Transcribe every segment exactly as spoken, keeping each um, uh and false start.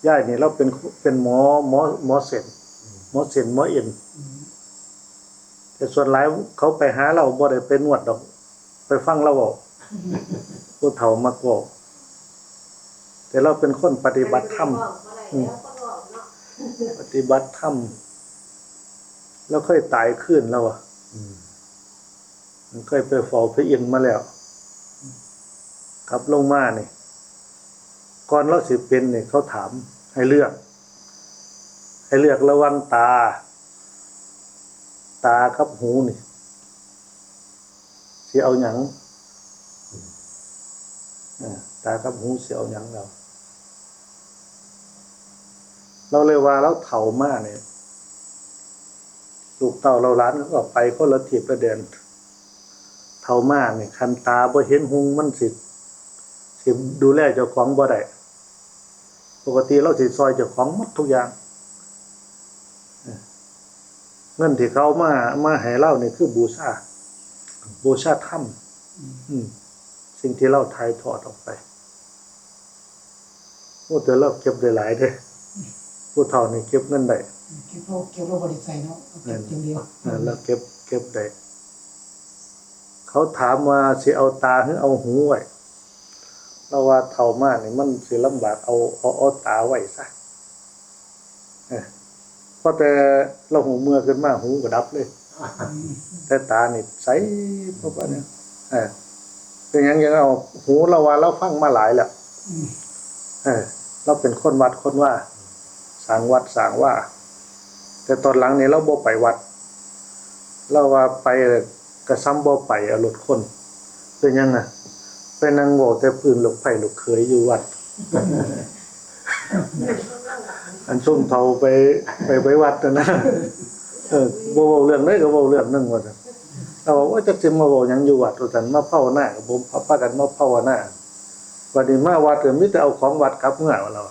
ยายนี่ลาวเป็น เป็นหมอ หมอ หมอเส้น หมอเส้น หมอเอ็น แต่ส่วนหลายเขาไปหาลาวบ่ได้ไปนวดดอก ไปฟังลาวเว้า ผู้เฒ่ามักเว้า แต่ลาวเป็นคนปฏิบัติธรรม อืม ปฏิบัติธรรม ลาวเคยตายคืนลาวอะ อืม เคยไปเฝ้าพระอินทร์มาแล้ว กลับลงมานี่ ก่อนลาวสิเป็นนี่ เขาถามให้เลือก ให้เลือกระหว่างตา ตากับหูนี่ สิเอาหยัง อ่า ตากับหูสิเอาหยังลาว ลาวเลยว่าลาวเฒ่ามานี่ ลูกเต้าลาวหลานเขาก็ไปคนละทิศละแดน เฒ่ามานี่ คันตาบ่เห็นหุงมันสิ สิดูแลเจ้าของบ่ได้ ปกติลาวสิซ่อยเจ้าของหมดทุกอย่าง เงินที่เขามา มาให้ลาวนี่คือบูชา บูชาธรรม อืม อืม สิ่งที่ลาวถ่ายทอดออกไป โอ้ แต่ลาวเก็บได้หลายเด้ ผู้เฒ่านี่เก็บเงินได้ เก็บเอา เก็บเอาบ่ได้ใช้เนาะ เก็บอย่างเดียว เออ ลาวเก็บ เก็บได้ เขาถามว่าสิเอาตาหรือเอาหูไว้ ลาวว่าเฒ่ามานี่มันสิลำบาก เอา เอา เอาตาไว้ซะ เออ พอแต่ลาวหูเมือขึ้นมา หูก็ดับเลย แต่ตานี่ใส เพราะว่าเนี่ย เออ เป็นหยังยังเอา หูลาวว่าลาวฟังมาหลายแล้ว อืม เออ ลาวเป็นคนวัดคนวา สร้างวัดสร้างวา แต่ตอนหลังนี่ลาวบ่ไปวัด ลาวว่าไปก็ส่ำบ่ไป เอารถคน เป็นหยังนะ ไปนั่งเว้าแต่พื้นลูกไผลูกเขยอยู่วัด อันซุมเฒ่าไป ไป ไปวัดนั่นนะ เออ บ่เว้าเรื่องใดก็เว้าเรื่องหนึ่งว่าซั่น ลาวว่า โอ้ย จักสิมาเว้าหยังอยู่วัดว่าซั่น มาภาวนาก็บ่ พากันมาภาวนา บัดนี้มาวัดก็มีแต่เอาของวัดกลับเมือ ลาว ลา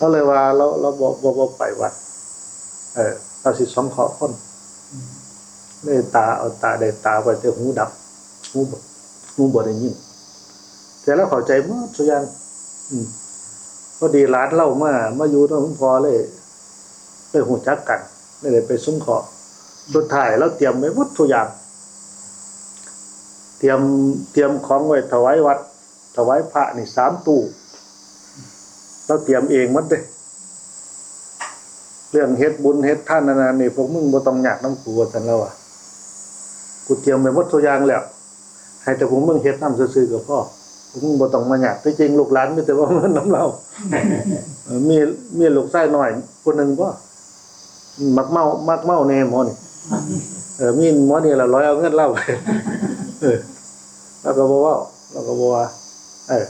วเลยว่าลาว ลาวบ่ บ่ บ่ไปวัด เออ ลาวสิสงเคราะห์คน เลยตา เอาตา ได้ตาไปแต่หูดับ หูบ่ หูบ่ได้ยิน แต่ลาวเข้าใจหมดทุกอย่าง อืม พอดีหลานลาวมา มาอยู่นำหลวงพ่อเลย เลยรู้จักกัน เลยได้ไปสงเคราะห์ สุดท้ายลาวเตรียมไว้หมดทุกอย่าง เตรียม เตรียมของไว้ถวายวัด ถวายพระนี่สามตู้ ลาวเตรียมเองหมดเด้ เรื่องเฮ็ดบุญเฮ็ดทานนั่นน่ะ นี่พวกมึงบ่ต้องยากนำกู ว่าซั่นลาวว่า กูเตรียมไว้หมดทุกอย่างแล้ว ให้แต่พวกมึงเฮ็ดนำซื่อๆก็พอ พวกมึงบ่ต้องมายาก ที่จริงลูกหลานมีแต่ว่าเงินนำลาว เออ มี มีลูกชายน้อยผู้หนึ่งบ่ มักเมา มักเมาแน่หมอนี่ เออ มีหมอนี่ล่ะร้อยเอาเงินลาวไป เออ ลาวก็บ่เว้า ลาวก็บ่ว่า เออ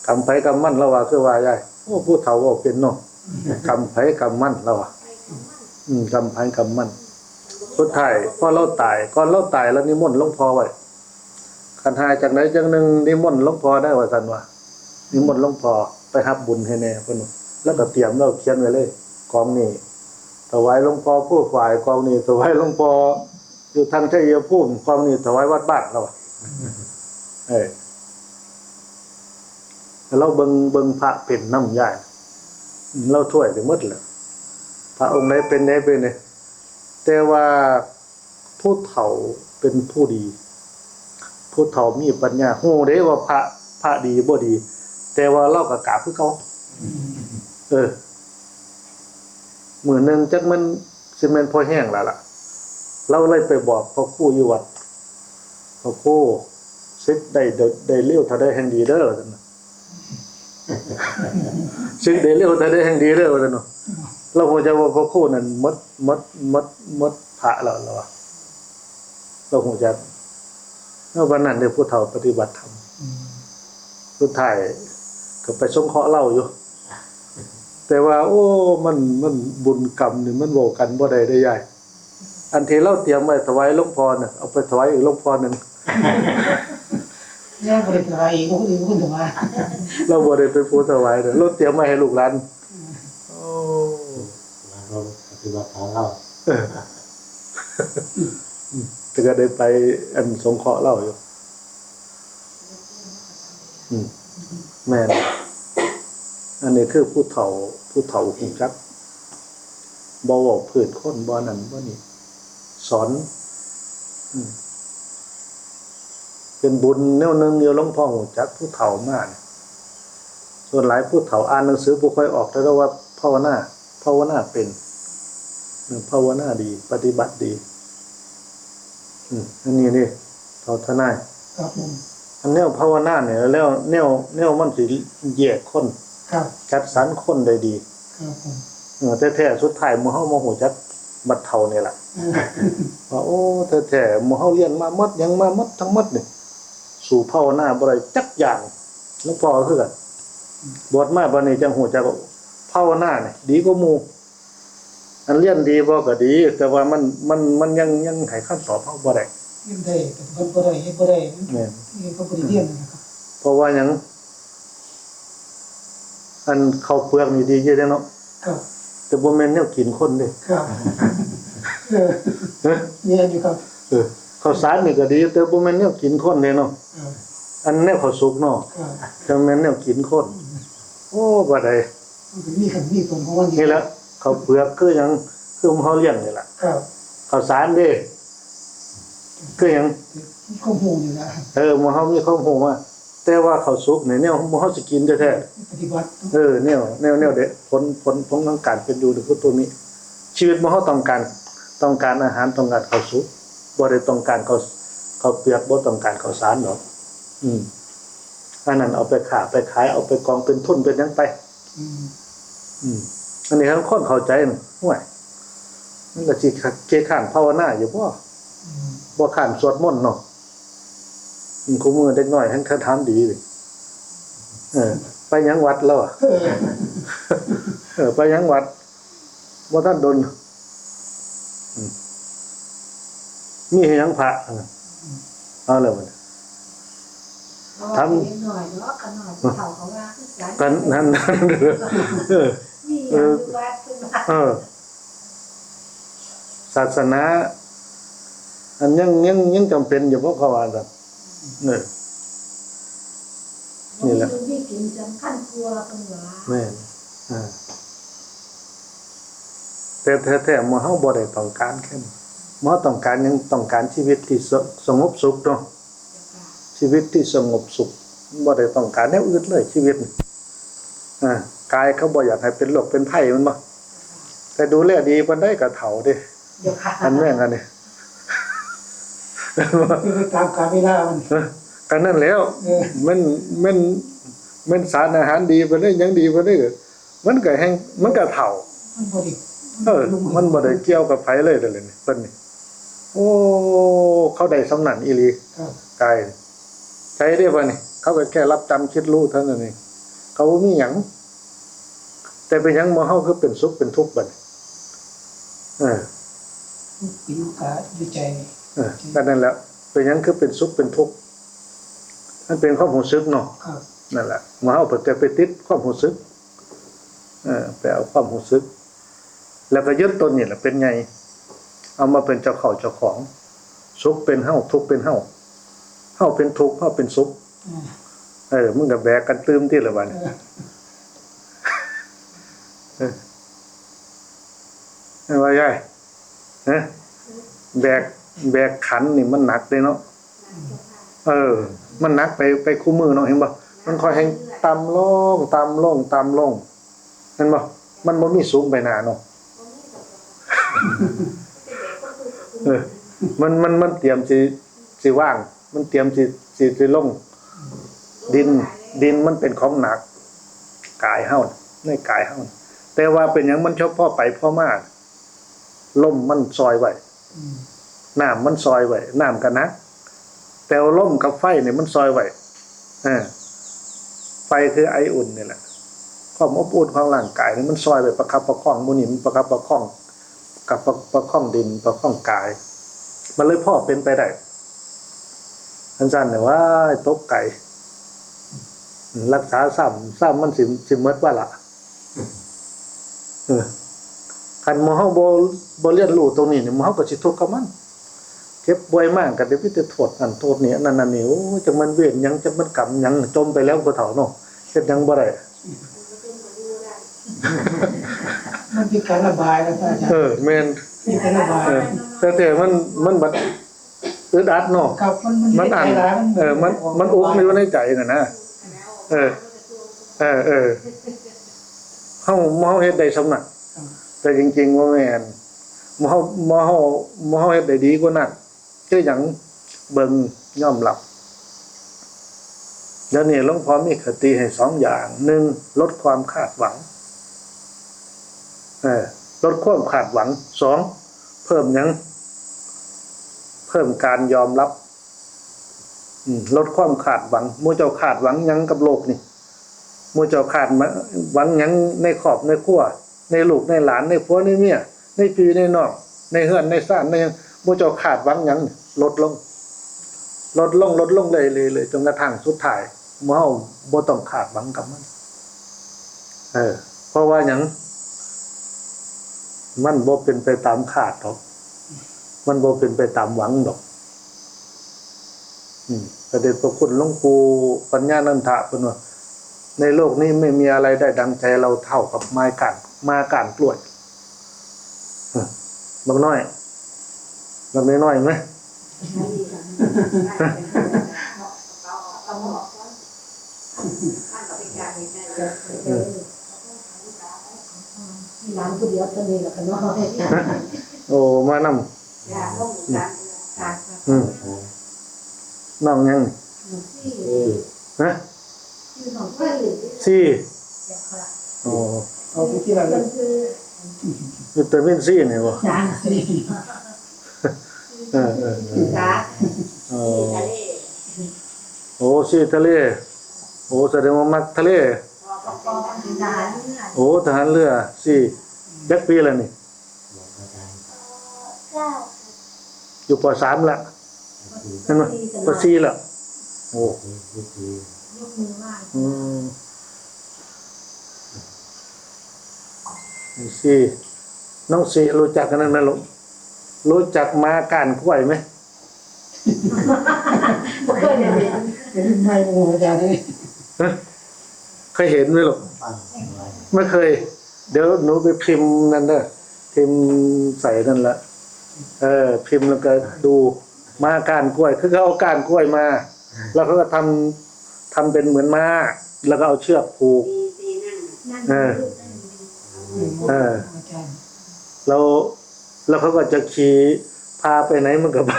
กรรมไผกรรมมัน ลาวว่า คือว่ายาย โอ้ ผู้เฒ่าเว้าเป็นเนาะ กรรมไผกรรมมัน ลาวว่า อืม กรรมไผกรรมมัน สุดท้ายพอลาวตาย ก่อนลาวตายลาวนิมนต์หลวงพ่อไว้ คันหายจั่งใดจั่งหนึ่งนิมนต์หลวงพ่อได้ว่าซั่นว่า นิมนต์หลวงพ่อไปรับบุญให้แน่เพิ่นว่า ลาวก็เตรียม ลาวเขียนไว้เลย กองนี้ถวายหลวงพ่อผู้ฝาย กองนี้ถวายหลวงพ่ออยู่ทางชัยภูมิ กองนี้ถวายวัดบ้านลาวว่า เออ ลาวเบิ่ง เบิ่งพระเป็นนำยาย ลาวถ้วยไปหมดแหละ พระองค์ใดเป็น ใดเป็นเนี่ย แต่ว่าผู้เฒ่าเป็นผู้ดี ผู้เฒ่ามีปัญญา ฮู้เด้ว่าพระ พระดีบ่ดี แต่ว่าลาวก็กราบคือเก่า เออ มื้อหนึ่งจักมันสิแม่นพอแฮงแล้วล่ะ ลาวเลยไปบอกพระครูอยู่วัด พระครู สึกได้ ได้ ได้เร็วเท่าใดแฮ่งดีเด้อ ว่าซั่นน่ะ สึกได้เร็วเท่าใดแฮ่งดีเด้อ ว่าซั่นเนาะ ลาวฮู้จักว่าพระครูนั่นหมด หมด หมด หมดพระแล้ว ลาวว่า ลาวฮู้จัก แล้ววันนั้นเด้อผู้เฒ่าปฏิบัติธรรม อืม สุดท้ายก็ไปสงเคราะห์ลาวอยู่ แต่ว่า โอ้ มัน มันบุญกรรมนี่มันเว้ากันบ่ได้เด้อยาย อันที่ลาวเตรียมไว้ถวายหลวงพ่อน่ะ เอาไปถวายอีกหลวงพ่อหนึ่ง เนี่ยบ่ได้ถวายอีก บ่ได้ถวาย ลาวบ่ได้เป็นผู้ถวายเด้อ ลาวเตรียมไว้ให้ลูกหลาน โอ้ แล้วก็ปฏิบัติของเรา เออ แต่ก็ได้ไปอันสงเคราะห์ลาวอยู่ อืม แม่น อันนี้คือผู้เฒ่า ผู้เฒ่าฮู้จัก บ่เว้าพื้นคน บ่นั่นบ่นี่ สอน อืม เป็นบุญแนวหนึ่งอยู่ หลวงพ่อฮู้จักผู้เฒ่ามานี่ ส่วนหลายผู้เฒ่าอ่านหนังสือบ่ค่อยออก แต่ว่าภาวนา ภาวนาเป็น อืม ภาวนาดี ปฏิบัติดี อืม อันนี้นี่ เฒ่าทนาย ครับผม อันแนวภาวนาเนี่ย แล้วแนว แนวมันสิแยกคน ครับ จัดสรรคนได้ดี ครับผม เออ แท้ๆ สุดท้ายหมู่เฮามาฮู้จักบัดเฒ่านี่ล่ะ เออ ว่า โอ้ แท้ๆ หมู่เฮาเรียนมาหมด หยังมาหมด ทั้งหมดนี่ สู้ภาวนาบ่ได้จักอย่าง หลวงพ่อก็คือกัน บวชมาบัดนี้จังฮู้จักว่าภาวนานี่ดีกว่าหมู่ อันเรียนดีบ่ก็ดี แต่ว่ามัน มัน มันยัง ยังให้คำตอบเฮาบ่ได้ เรียนได้ แต่เฮ็ดบ่ได้ เฮ็ดบ่ได้ มัน แม่น เฮ็ดก็บ่ได้เรียนนะครับ เพราะว่าหยัง อันข้าวเปลือกนี่ดีอยู่เด้เนาะ ครับ แต่บ่แม่นแนวกินคนเด้ ครับ เออ ฮะ แม่นอยู่ครับ เออ ข้าวสารนี่ก็ดี แต่บ่แม่นแนวกินคนเด้เนาะ เออ อันแนวข้าวสุกเนาะ ครับ จั่งแม่นแนวกินคน โอ้ บ่ได้ มันก็มีขั้นมีตอนของมันอยู่ นี่แหละ ข้าวเปลือกคือหยัง คือหมู่เฮาเลี้ยงนี่ล่ะ ครับ ข้าวสารเด้ คือหยัง มีความรู้นี่ล่ะ เออ หมู่เฮามีความรู้มา แต่ว่าข้าวสุกนี่แนวหมู่เฮาสิกินแท้ๆ ปฏิบัติ เออ แนว แนว แนวเด้ ผล ผล ผลของการเป็นอยู่นี่คือตัวนี้ ชีวิตหมู่เฮาต้องการ ต้องการอาหาร ต้องการข้าวสุก บ่ได้ต้องการข้าว ข้าวเปลือก บ่ต้องการข้าวสารดอก อืม อันนั้นเอาไปค้าไปขาย เอาไปกองเป็นทุนเป็นหยังไป อืม อืม อันนี้คันคนเข้าใจน่ะ โอ้ย มันก็สิขี้คร้านภาวนาอยู่บ่ อืม บ่คร้านสวดมนต์เนาะ อืม คู่มื้อเด็กน้อยแฮ่งถามดีเลย เออ ไปหยังวัดแล้วอะ เออ เออ ไปหยังวัด บ่ทันโดน อืม มีให้หยังพระ เออ เอาแล้วบัดนี้ เอา ถาม เด็กน้อยเนาะ ขน้อย เฒ่าเขาว่าคือกัน กันนั่น นั่น เออ มีหยังอยู่วัดเพิ่นว่า เออ ศาสนา อันยัง ยัง ยังจำเป็นอยู่บ่ เขาว่าซั่น เออ นี่แหละ มีอยู่มีกินสำคัญกว่าเพิ่นว่า แม่น อ่า แต่แท้ๆ หมู่เฮาบ่ได้ต้องการแค่นั้น หมู่เฮาต้องการหยัง ต้องการชีวิตที่ส- สงบสุขเนาะ ชีวิตที่สงบสุข บ่ได้ต้องการแนวอื่นเลย ชีวิตนี่ อ่า กายเขาบ่อยากให้เป็นโรคเป็นภัย แม่นบ่ แต่ดูแลดีปานใดก็เฒ่าเด้ เดี๋ยวค่ะ อันแม่งอันนี้ เป็นไปตามกาลเวลามัน เออ ก็นั่นแล้ว เออ มัน มัน มันสารอาหารดีปานใด หยังดีปานใด มันก็แฮ่ง มันก็เฒ่า มันบ่ได้ เออ มันบ่ได้เกี่ยวกับไผเลยเด้อนี่ เพิ่นนี่ โอ้ เขาได้ส่ำนั้นอีหลี ครับ กาย ใช่เด้อบัดนี้ เขาก็แค่รับจำคิดรู้เท่านั้นเอง เขาบ่มีหยัง แต่เป็นหยังหมู่เฮาคือเป็นสุขเป็นทุกข์บัดนี้ เออ เป็นกาอยู่ใจ เออ ก็นั่นแหละ เป็นหยังคือเป็นสุขเป็นทุกข์ มันเป็นความรู้สึกเนาะ ครับ นั่นแหละ หมู่เฮาเพิ่นจะไปติดความรู้สึก เออ ไปเอาความรู้สึก แล้วก็ยึดตนนี่แหละเป็นใหญ่ เอามาเป็นเจ้าเข้าเจ้าของ สุขเป็นเฮา ทุกข์เป็นเฮา เฮาเป็นทุกข์ เฮาเป็นสุข อืม เออ มึงก็แบกกันตื่มติล่ะบัดนี้ เออ เออ แม่นบ่ยาย ฮะ แบก แบกขันนี่มันหนักเด้เนาะ เออ มันหนักไป ไปคู่มื้อเนาะ เห็นบ่ มันค่อยแฮ่งต่ำลง ต่ำลง ต่ำลง เห็นบ่ มันบ่มีสูงไปหน้าเนาะ เออ มัน มัน มันเตรียมสิ สิว่าง มันเตรียมสิ สิ สิลง ดิน ดินมันเป็นของหนัก กายเฮา ในกายเฮา แต่ว่าเป็นหยังมันเฉพาะไปพอมา ลมมันซอยไว้ อืม น้ำมันซอยไว้ น้ำก็หนัก แต่ว่าลมกับไฟนี่มันซอยไว้ เออ ไฟคือไออุ่นนี่แหละ ความอบอุ่นของร่างกายนี่มันซอยไว้ประคับประคอง หมู่นี้มันประคับประคอง กับประ- ประคองดิน ประคองกาย มันเลยพอเป็นไปได้ อันซั่นเนี่ย ว้าย ตกไกล รักษาซ้ำ ซ้ำมันสิ สิหมดวาระ เออ คันหมู่เฮาบ่ บ่เรียนรู้ตรงนี้เนี่ย หมู่เฮาก็สิทุกข์กับมัน เจ็บป่วยมากก็ได้มีแต่โทษนั่นโทษนี่ อันนั้นอันนี้ โอ้ย จักมันเวรหยัง จักมันกรรมหยัง จมไปแล้วผู้เฒ่าเนาะ เฮ็ดหยังบ่ได้ มันเป็นการระบายแล้วอาจารย์ เออแม่น เป็นการระบาย เออแต่แต่มันมันบัดอึดอัดเนาะ ครับมันมัน มันอั้น เสียดาย เออมันมันอุกอยู่ในใจน่ะนะ เออ เออเออเฮาเฮาเฮ็ดได้ส่ำนั้น ครับ แต่จริงๆบ่แม่น เฮาเฮาเฮาเฮ็ดได้ดีกว่านั้น คือหยัง เบิ่ง ยอมรับ เดี๋ยวนี้หลวงพ่อมีคติให้สองอย่าง หนึ่ง ลดความคาดหวัง เออ ลดความคาดหวัง สอง เพิ่มหยัง เพิ่มการยอมรับ อืม ลดความคาดหวัง หมู่เจ้าคาดหวังหยังกับโลกนี่ หมู่เจ้าคาดหวังหยังในครอบในครัว ในลูกในหลาน ในผัวในเมีย ในพี่ในน้อง ในเฮือนในซาน ในหยัง หมู่เจ้าคาดหวังหยัง ลดลง ลดลง ลดลงเรื่อยๆ จนกระทั่งสุดท้าย หมู่เฮาบ่ต้องคาดหวังกับมัน เออ เพราะว่าหยัง มันบ่เป็นไปตามคาดดอก มันบ่เป็นไปตามหวังดอก อืม พระเดชพระคุณหลวงปู่ปัญญานันทะเพิ่นว่า ในโลกนี้ไม่มีอะไรได้ดังใจเราเท่ากับไม้ก้าน ไม้ก้านกล้วย เออ บักน้อย บักน้อยๆ ไหม เออ มีหลานผู้เดียวเท่านี้แหละค่ะเนาะ โอ้ มานำ จ้ะ อืม น้องหยัง ฮะ ชื่อน้องเปิ้ล ซี อ๋อ เอาไปที่ไหน เพิ่นคือ วิตามินซีนี่บ่ จ้ะ ซี เออ เออ เออ จ้ะ อ๋อ ซีทะเล โอ้ ซีทะเล โอ้ แสดงว่ามักทะเล พ่อเพิ่นเป็นทหารเรือ โอ้ ทหารเรือ ซี จักปีแล้วนี่ เก้า อยู่ ป.สาม ละ เห็นบ่ ป.สี่ ละ โอ้ ยกมือไหว้ อืม ซี น้องซีรู้จักกันนั่นไหมลูก รู้จักม้าก้านกล้วยไหม บ่เคยได้เห็น เป็นรุ่นใหม่หมู่อาจารย์นี่ ฮะ เคยเห็นไหมลูก ไม่เคย เดี๋ยวหนูไปพิมพ์นั่นเด้อ พิมพ์ใส่นั่นละ เออ พิมพ์แล้วก็ดู ม้าก้านกล้วย คือเขาเอาก้านกล้วยมา แล้วเขาก็ทำ ทำเป็นเหมือนม้า แล้วก็เอาเชือกผูก นั่ง เออ นั่ง เออ อาจารย์ แล้ว แล้วเขาก็จะขี่พาไปไหนมันก็ไป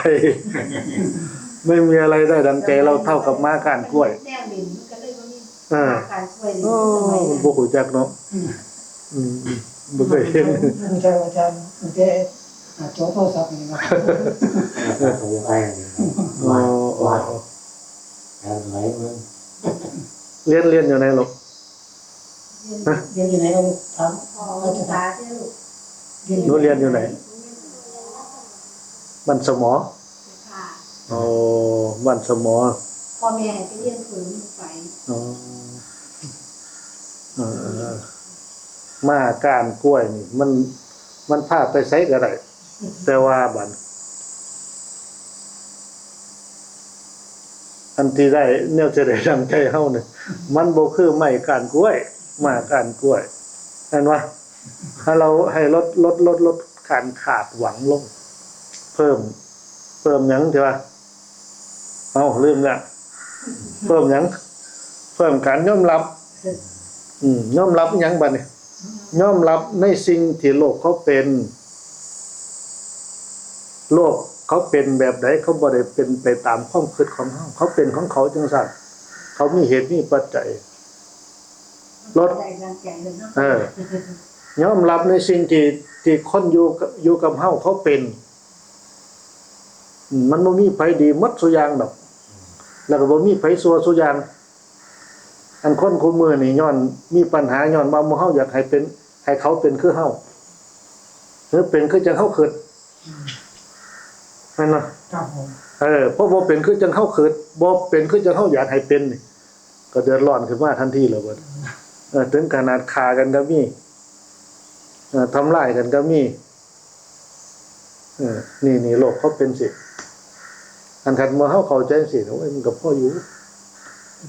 ไม่มีอะไรได้ดังใจเราเท่ากับม้าก้านกล้วย แนวเล่นมันก็เลยบ่มี เออ ม้าก้านกล้วยนี่ โอ้ มันบ่ฮู้จักเนาะ อืม อืม อืม บ่เคยเห็น อาจารย์ อาจารย์ ตั้งแต่ อ่า จอโทรศัพท์นี่นะ ภาษาไทยนี่ครับ อ๋อ อ๋อ ว่า การไหลมัน เรียน เรียนอยู่ไหนลูก ฮะ เรียนอยู่ไหนครับลูก ถาม อ๋อ อาจารย์ เรียนอยู่ หนูเรียนอยู่ไหน บ้านสมอ ค่ะ อ๋อ บ้านสมอ พ่อแม่ให้ไปเรียนเพิ่มไป อ๋อ เออ ม้าก้านกล้วยนี่ มัน มันพาไปไสก็ได้ แต่ว่าบัด อันที่ได้แนวจะได้ดังใจเฮาเนี่ย มันบ่คือไม้ก้านกล้วย ม้าก้านกล้วย เห็นบ่ ถ้าเราให้ลด ลด ลด ลดการคาดหวังลง เพิ่ม เพิ่มหยังที่ว่า เอ้า ลืมละ เพิ่มหยัง เพิ่มการยอมรับ อืม ยอมรับหยังบัดนี้ ยอมรับในสิ่งที่โลกเขาเป็น โลกเขาเป็นแบบใด เขาบ่ได้เป็นไปตามความคิดของเขา เขาเป็นของเขาจังซั่น เขามีเหตุมีปัจจัย ลด ได้ดังใจเลยเนาะ เออ ยอมรับในสิ่งที่ ที่คนอยู่กับ อยู่กับเฮาเขาเป็น อืม มันบ่มีไผดีหมดซุอย่างดอก แล้วก็บ่มีไผชั่วซุอย่าง อันคนคู่มื้อนี่ย้อนมีปัญหา ย้อนว่าหมู่เฮาอยากให้เป็น ให้เขาเป็นคือเฮา หรือเป็นคือจังเฮาคิด แม่นบ่ ครับผม เออ เพราะบ่เป็นคือจังเฮาคิด บ่เป็นคือจังเฮาอยากให้เป็นนี่ ก็เดือดร้อนขึ้นมาทันทีแล้วบัด เออ ถึงขนาดฆ่ากันก็มี เออ ทำร้ายกันก็มี เออ นี่ นี่โลกเขาเป็นสิ อันคันเมื่อเฮาเข้าใจสิ โอ้ย มันก็พออยู่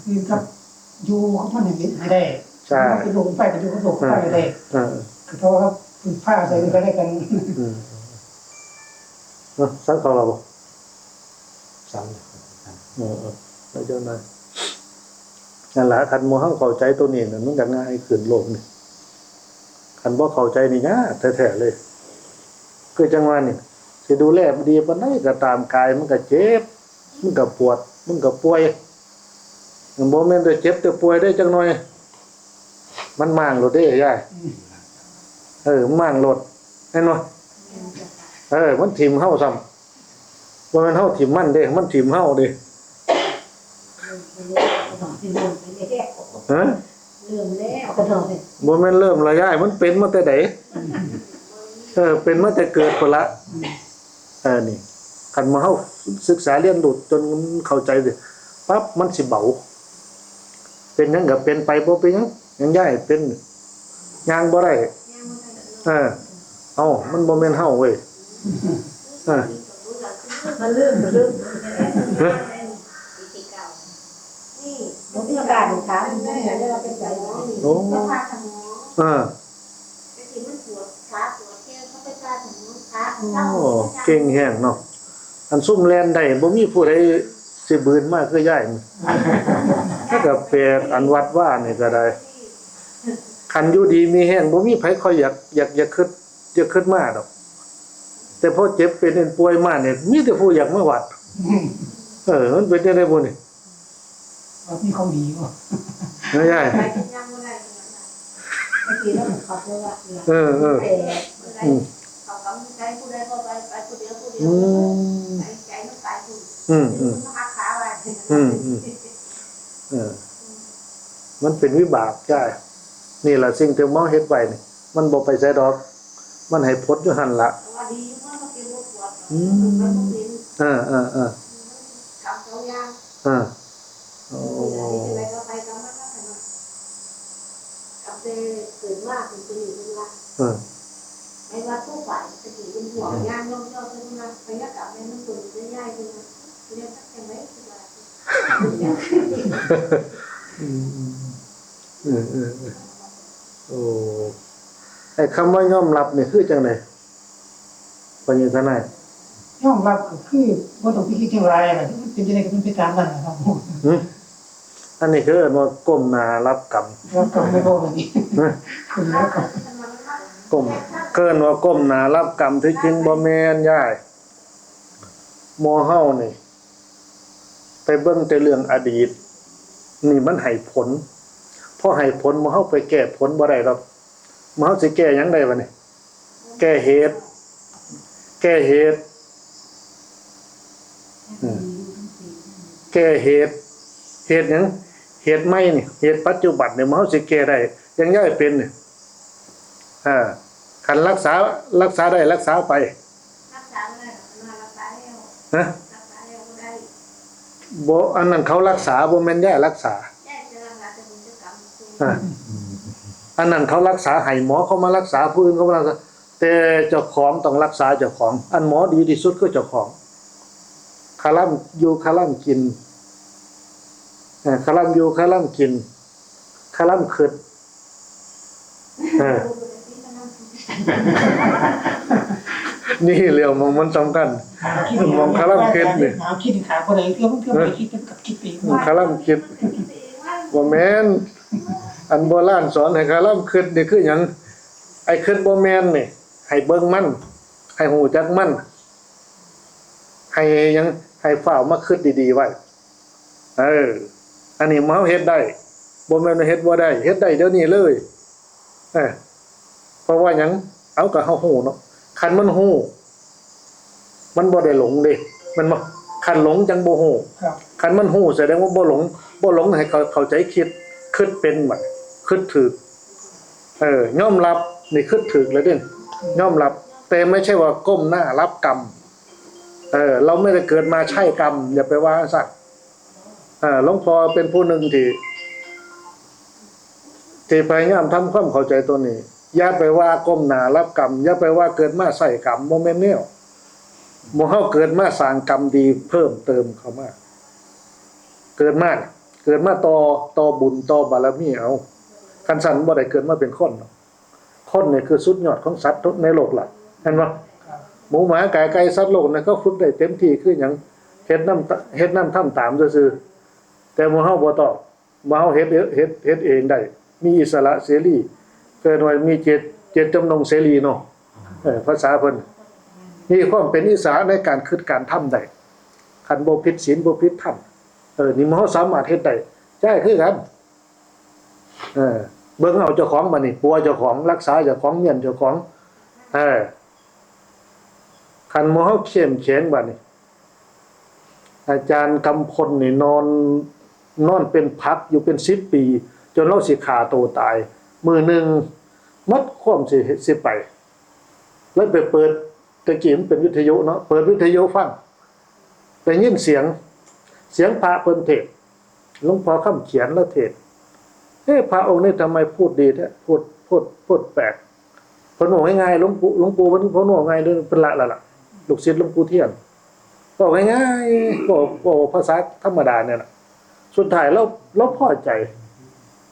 คือครับ อยู่กับมันให้ได้ ใช่ เป็นลูกเป็นไฟ เป็นลูกกับลูกเป็นไฟก็ได้ เออ คือเพราะว่าเขาพึ่งพาใส่กันและกัน อืม เนาะ สังเขาเราบ่ สัง เออ เออ แล้วเจ้านาย นั่นล่ะ คันหมู่เฮาเข้าใจตัวนี้น่ะ มันก็ง่ายขึ้นโลกนี่ คันบ่เข้าใจนี่ยากแท้ๆเลย คือจังว่านี่ สิดูแลดีปานใดก็ตาม กายมันก็เจ็บ มันก็ปวด มันก็ป่วย มันบ่แม่นแต่เจ็บแต่ป่วยได้จักหน่อย มันม้างโลดเด้ยาย อืม เออ มันม้างโลด เห็นบ่ เออ มันถิ่มเฮาซ้ำ บ่แม่นเฮาถิ่มมันเด้ มันถิ่มเฮาเด้ เริ่มไปแล้ว ฮะ เริ่มแล้ว บ่แม่นเริ่มละยาย มันเป็นมาแต่ใด เออ เป็นมาแต่เกิดพุ้นละ เออ นี่ คันหมู่เฮาศึกษาเรียนรู้จนเข้าใจสิ ปั๊บ มันสิเบา เป็นหยังก็เป็นไป บ่เป็นหยัง หยังยายเป็น ย่างบ่ได้ เออ เอ้า มันบ่แม่นเฮาเว้ย เออ มันเริ่ม มันเริ่ม ฮะ นี่ มันมีอาการถาม มันเรียกว่าเป็นไง โอ้ เออ แต่ที่มันปวดขาปวดแข้ง เขาไปผ่าสมองขา โอ้ เก่งแฮงเนาะ อันซุ่มแล่นได้ บ่มีผู้ใดสิบืนมาคือยายนี่ ถ้าก็แปลก อันวัดว่านี่ก็ได้ คันอยู่ดีมีแฮง บ่มีไผค่อยอยาก อยาก อยากคิด อยากคิดมาดอก แต่พอเจ็บเป็นป่วยมาเนี่ย มีแต่ผู้อยากมาวัด เออ มันเป็นจั่งใดบุนี่ ว่ามีของดีบ่ ไม่ใช่ ไปกินยำบ่ได้ขนาดนั้น บางทีเราก็ขับรถละ เออ เออ แต่บ่ได้ อืม เขากำใจผู้ใดบ่ไป ไปผู้เดียวผู้เดียว อืม ใจ ใจมันไปผู้ อืม อืม มันมาหักขาไว้ อืม อืม เออ มันเป็นวิบากจ้า นี่ล่ะสิ่งที่หมอเฮ็ดไว้นี่ มันบ่ไปไสดอก มันให้ผลอยู่หั่นล่ะ แต่ว่าดีอยู่ มันบ่เป็นบ่ปวด อืม มันบ่เป็น เออ เออ เออ กำสองอย่าง อ่า โอ้ ผู้ใดจะไปก็ไปกำมันแล้วกันเนาะ กำแต่เกิดมาเป็นตัวนี้เป็นว่า เออ ไปวัดผู้ฝ่ายตะกี้เป็นห่วง อืม ย่างย่องย่องเพิ่นมา ไปยากลับแม่น้ำฝนจะย้ายเพิ่นมา เรียนสักจังได๋คือว่า อืม เออ เออ เออ โอ้ ไอ้คำว่ายอมรับนี่คือจังได๋ พ่อใหญ่ทนาย ยอมรับก็คือบ่ต้องไปคิดจังหลายอะ มันเป็นจังได๋ก็เป็นไปตามนั้นนะครับ หึ อันนี้คือเอิ้นว่าก้มหน้ารับกรรม รับกรรมไม่บอกเลย ฮะ คุณรับกรรม ก้ม เอิ้นว่าก้มหน้ารับกรรม ที่จริงบ่แม่นยาย หมู่เฮานี่ ไปเบิ่งแต่เรื่องอดีต นี่มันให้ผล พอให้ผล หมู่เฮาไปแก้ผลบ่ได้ดอก หมู่เฮาสิแก้หยังได้บัดนี้ แก้เหตุ แก้เหตุ อืม แก้เหตุ เหตุหยัง เหตุใหม่นี่ เหตุปัจจุบันนี่ หมู่เฮาสิแก้ได้ อย่างยายเป็นนี่ อ่า คันรักษา รักษาได้ รักษาไป รักษาบ่ได้ รักษาแล้ว ฮะ รักษาแล้วบ่ได้ บ่ อันนั้นเขารักษา บ่แม่นยายรักษา ยายจะรักษาแต่บุญจะกรรม อ่า อันนั้นเขารักษาให้ หมอเขามารักษา ผู้อื่นเขามารักษา แต่เจ้าของต้องรักษาเจ้าของ อันหมอดีที่สุดคือเจ้าของ คาร่ำอยู่คาร่ำกิน เอ่อ คาร่ำอยู่คาร่ำกิน คาร่ำคิด เออ นี่แหละหม่องมันสำคัญ หาคิด หม่องคาร่ำคิดนี่ หาคิด หาบ่ได้ เทื่อมันเทื่อบ่ได้คิด มันก็คิดไปเอง คาร่ำคิด บ่แม่น อันโบราณสอนให้คาร่ำคิดนี่คือหยัง ไอ้คิดบ่แม่นนี่ ให้เบิ่งมัน ให้ฮู้จักมัน ให้หยัง ให้ฟ้าวมาคิดดีๆไว้ เออ อันนี้เฮาเฮ็ดได้ บ่แม่นว่าเฮ็ดบ่ได้ เฮ็ดได้เดี๋ยวนี้เลย เออ เพราะว่าหยัง เอา ก็เฮาฮู้เนาะ คันมันฮู้ มันบ่ได้หลงเด้ แม่นบ่ คันหลงจั่งบ่ฮู้ ครับ คันมันฮู้แสดงว่าบ่หลง บ่หลงให้เข้า เข้าใจคิด คิดเป็นบัด คิดถูก เออ ยอมรับ นี่คิดถูกแล้วเด้ ยอมรับ แต่ไม่ใช่ว่าก้มหน้ารับกรรม เออ เราไม่ได้เกิดมาใช่กรรม อย่าไปว่าซั่น เอ่อ หลวงพ่อเป็นผู้หนึ่งที่ ที่พยายามทำความเข้าใจตัวนี้ อย่าไปว่าก้มหน้ารับกรรม อย่าไปว่าเกิดมาใส่กรรม บ่แม่นแนว หมู่เฮาเกิดมาสร้างกรรมดีเพิ่มเติมเข้ามา เกิดมา เกิดมาต่อ ต่อบุญ ต่อบารมีเอา คันซั่นบ่ได้เกิดมาเป็นคนหรอก คนนี่คือสุดยอดของสัตว์ในโลกละ เห็นบ่ หมูหมากาไก่สัตว์โลกนี่เขาฝึกได้เต็มที่คือหยัง เฮ็ดนำ เฮ็ดนำทำตามซื่อๆ แต่หมู่เฮาบ่ต้อง หมู่เฮาเฮ็ด เฮ็ด เฮ็ดเองได้ มีอิสระเสรี เอิ้นว่ามีเจต เจตจำนงเสรีเนาะ เออ ภาษาเพิ่น มีความเป็นอิสระในการคิดการทำได้ คันบ่ผิดศีลบ่ผิดธรรม เออ นี่หมู่เฮาสามารถเฮ็ดได้ ใช่คือกัน เออ เบิ่งเอาเจ้าของบัดนี้ ปัวเจ้าของ รักษาเจ้าของ เมี้ยนเจ้าของ เออ คันหมู่เฮาเข้มแข็งบัดนี้ อาจารย์กำพลนี่นอน นอนเป็นผักอยู่เป็นสิบปี จนลาวสิฆ่าตัวตาย มื้อหนึ่งหมดความสิ สิไป เลยไปเปิด แต่กี้มันเป็นวิทยุเนาะ เปิดวิทยุฟัง ได้ยินเสียง เสียงพระเพิ่นเทศน์ หลวงพ่อคำเขียนลาวเทศน์ เอ๊ะ พระองค์นี่ทำไมพูดดีแท้ พูด พูด พูดแปลก เพิ่นเว้าง่ายๆ หลวงปู่ หลวงปู่เพิ่น เพิ่นเว้าง่ายเด้อ เพิ่นละละละ ลูกศิษย์หลวงปู่เทียน เว้าง่ายๆ เว้า เว้าภาษาธรรมดาเนี่ยล่ะ สุดท้ายลาว ลาวพอใจ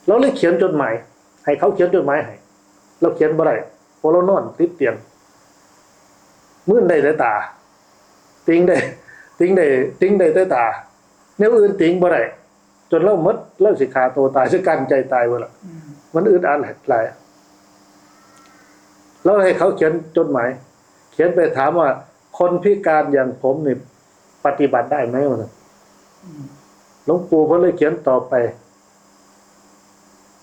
ลาวเลยเขียนจดหมาย ให้เขาเขียนจดหมายให้ ลาวเขียนบ่ได้ เพราะลาวนอนติดเตียง มืนได้แต่ตา ติงได้ ติงได้ ติงได้แต่ตา แนวอื่นติงบ่ได้ จนลาวหมด ลาวสิฆ่าตัวตาย สิกลั้นใจตายเบิดล่ะ อืม มันอึดอัดหลาย ลาวให้เขาเขียนจดหมาย เขียนไปถามว่า คนพิการอย่างผมนี่ปฏิบัติได้ไหม ว่าซั่น อืม หลวงปู่เพิ่นเลยเขียนตอบไป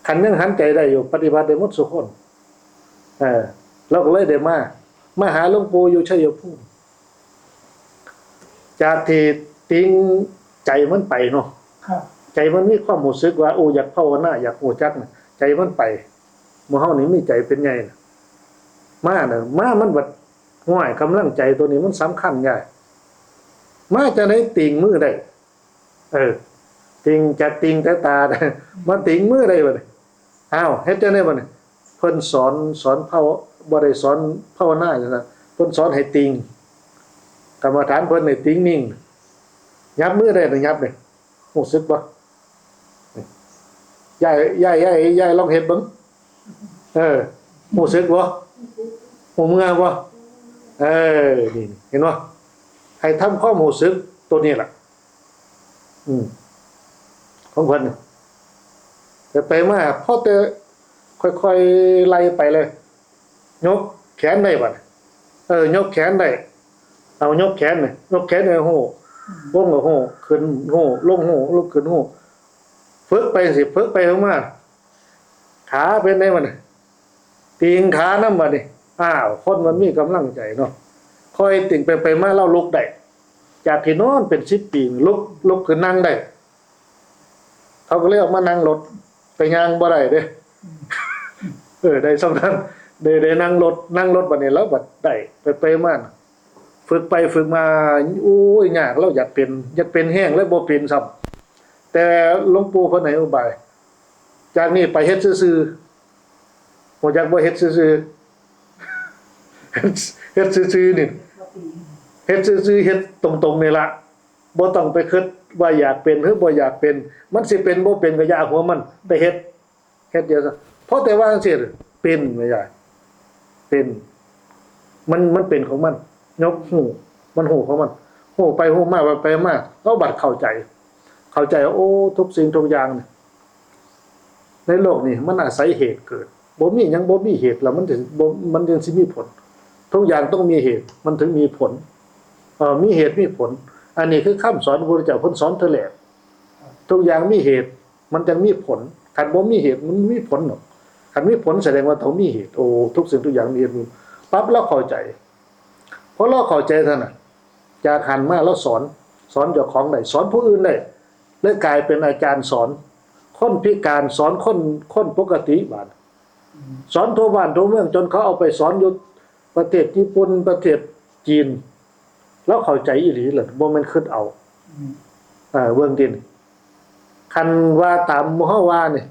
คันยังหันใจได้อยู่ ปฏิบัติได้หมดซุคน เออ ลาวก็เลยได้มา มาหาหลวงปู่อยู่ชัยภูมิ จากที่ติงใจมันไปเนาะ ครับ ใจมันมีความรู้สึกว่า โอ้ อยากภาวนา อยากรู้จักน่ะ ใจมันไป หมู่เฮานี่มีใจเป็นใหญ่น่ะ มาน่ะ มามันบัด ห้วย กำลังใจตัวนี้มันสำคัญใหญ่ มาจั่งใดติงมือได้ เออ ติงจากติงแต่ตา มาติงมือได้บัดนี้ อ้าว เฮ็ดจั่งใดบัดนี้ เพิ่นสอน สอนภาว- บ่ได้สอนภาวนาจั่งซั้น เพิ่นสอนให้ติง กรรมฐานเพิ่นให้ติงนิ่ง ยับมือได้นะ ยับนี่ รู้สึกบ่ ยาย ยาย ยาย ยายลองเฮ็ดเบิ่ง เออ รู้สึกบ่ รู้เมื่อบ่ เออ นี่ เห็นบ่ ให้ทำความรู้สึกตัวนี้ล่ะ อืม ของเพิ่นนี่ แต่ไปมา พอแต่ค่อยๆไล่ไปเลย ยกแขนได้บัดนี้ เออ ยกแขนได้ เอายกแขนนี่ ยกแขนให้ฮู้ ลงก็ฮู้ ขึ้นฮู้ ลงฮู้ ลุกขึ้นฮู้ ฝึกไปสิ ฝึกไปฝึกมา ขาเป็นไงบัดนี้ ติงขานำบัดนี้ อ้าว คนมันมีกำลังใจเนาะ ค่อยติงไปไปมาลาวลุกได้ จากที่นอนเป็นสิบปี ลุก ลุกขึ้นนั่งได้ เขาก็เลยเอามานั่งรถ ไปย่างบ่ได้เด้ เออ ได้ส่ำนั้น ได้ ได้นั่งรถ นั่งรถบัดนี้ลาวบัดได้ ไปไปมา ฝึกไปฝึกมา โอ้ย ยาก ลาวอยากเป็น อยากเป็นแฮง เลยบ่เป็นซ้ำ แต่หลวงปู่เพิ่นให้อุบาย จากนี้ไปเฮ็ดซื่อๆ ฮู้จักบ่ เฮ็ดซื่อๆ เฮ็ดซื่อๆนี่ เฮ็ดซื่อๆ เฮ็ดตรงๆนี่ล่ะ บ่ต้องไปคิดว่าอยากเป็นหรือบ่อยากเป็น มันสิเป็นบ่เป็นก็อย่าหัวมัน ไปเฮ็ด เฮ็ดเดียวซะ เพราะแต่ว่าจั่งซี้ เป็น แม่ยาย เป็น มัน มันเป็นของมัน ยกฮู้ มันฮู้ของมัน ฮู้ไปฮู้มา ไปไปมา ลาวบัดเข้าใจ เข้าใจว่า โอ้ ทุกสิ่งทุกอย่างนี่ ในโลกนี่มันอาศัยเหตุเกิด บ่มีหยังบ่มีเหตุแล้วมันจะบ่ มันยังสิมีผล ทุกอย่างต้องมีเหตุ มันถึงมีผล เอ่อ มีเหตุมีผล อันนี้คือคำสอนพระพุทธเจ้า เพิ่นสอนเทื่อแรก ทุกอย่างมีเหตุ มันจั่งมีผล คันบ่มีเหตุมันบ่มีผลดอก คันมีผลแสดงว่าต้องมีเหตุ โอ้ ทุกสิ่งทุกอย่างมีเหตุมีผล ปั๊บลาวเข้าใจ พอลาวเข้าใจเท่านั้น จากหั้นมาลาวสอน สอนเจ้าของได้ สอนผู้อื่นได้ เลยกลายเป็นอาจารย์สอน คนพิการ สอนคน คนปกติบาด อืม สอนทั่วบ้านทั่วเมือง จนเขาเอาไปสอนอยู่ประเทศญี่ปุ่น ประเทศจีน ลาวเข้าใจอีหลีล่ะ บ่แม่นคิดเอา อืม เออ เบิ่งติ คันว่าตามหมู่เฮาว่านี่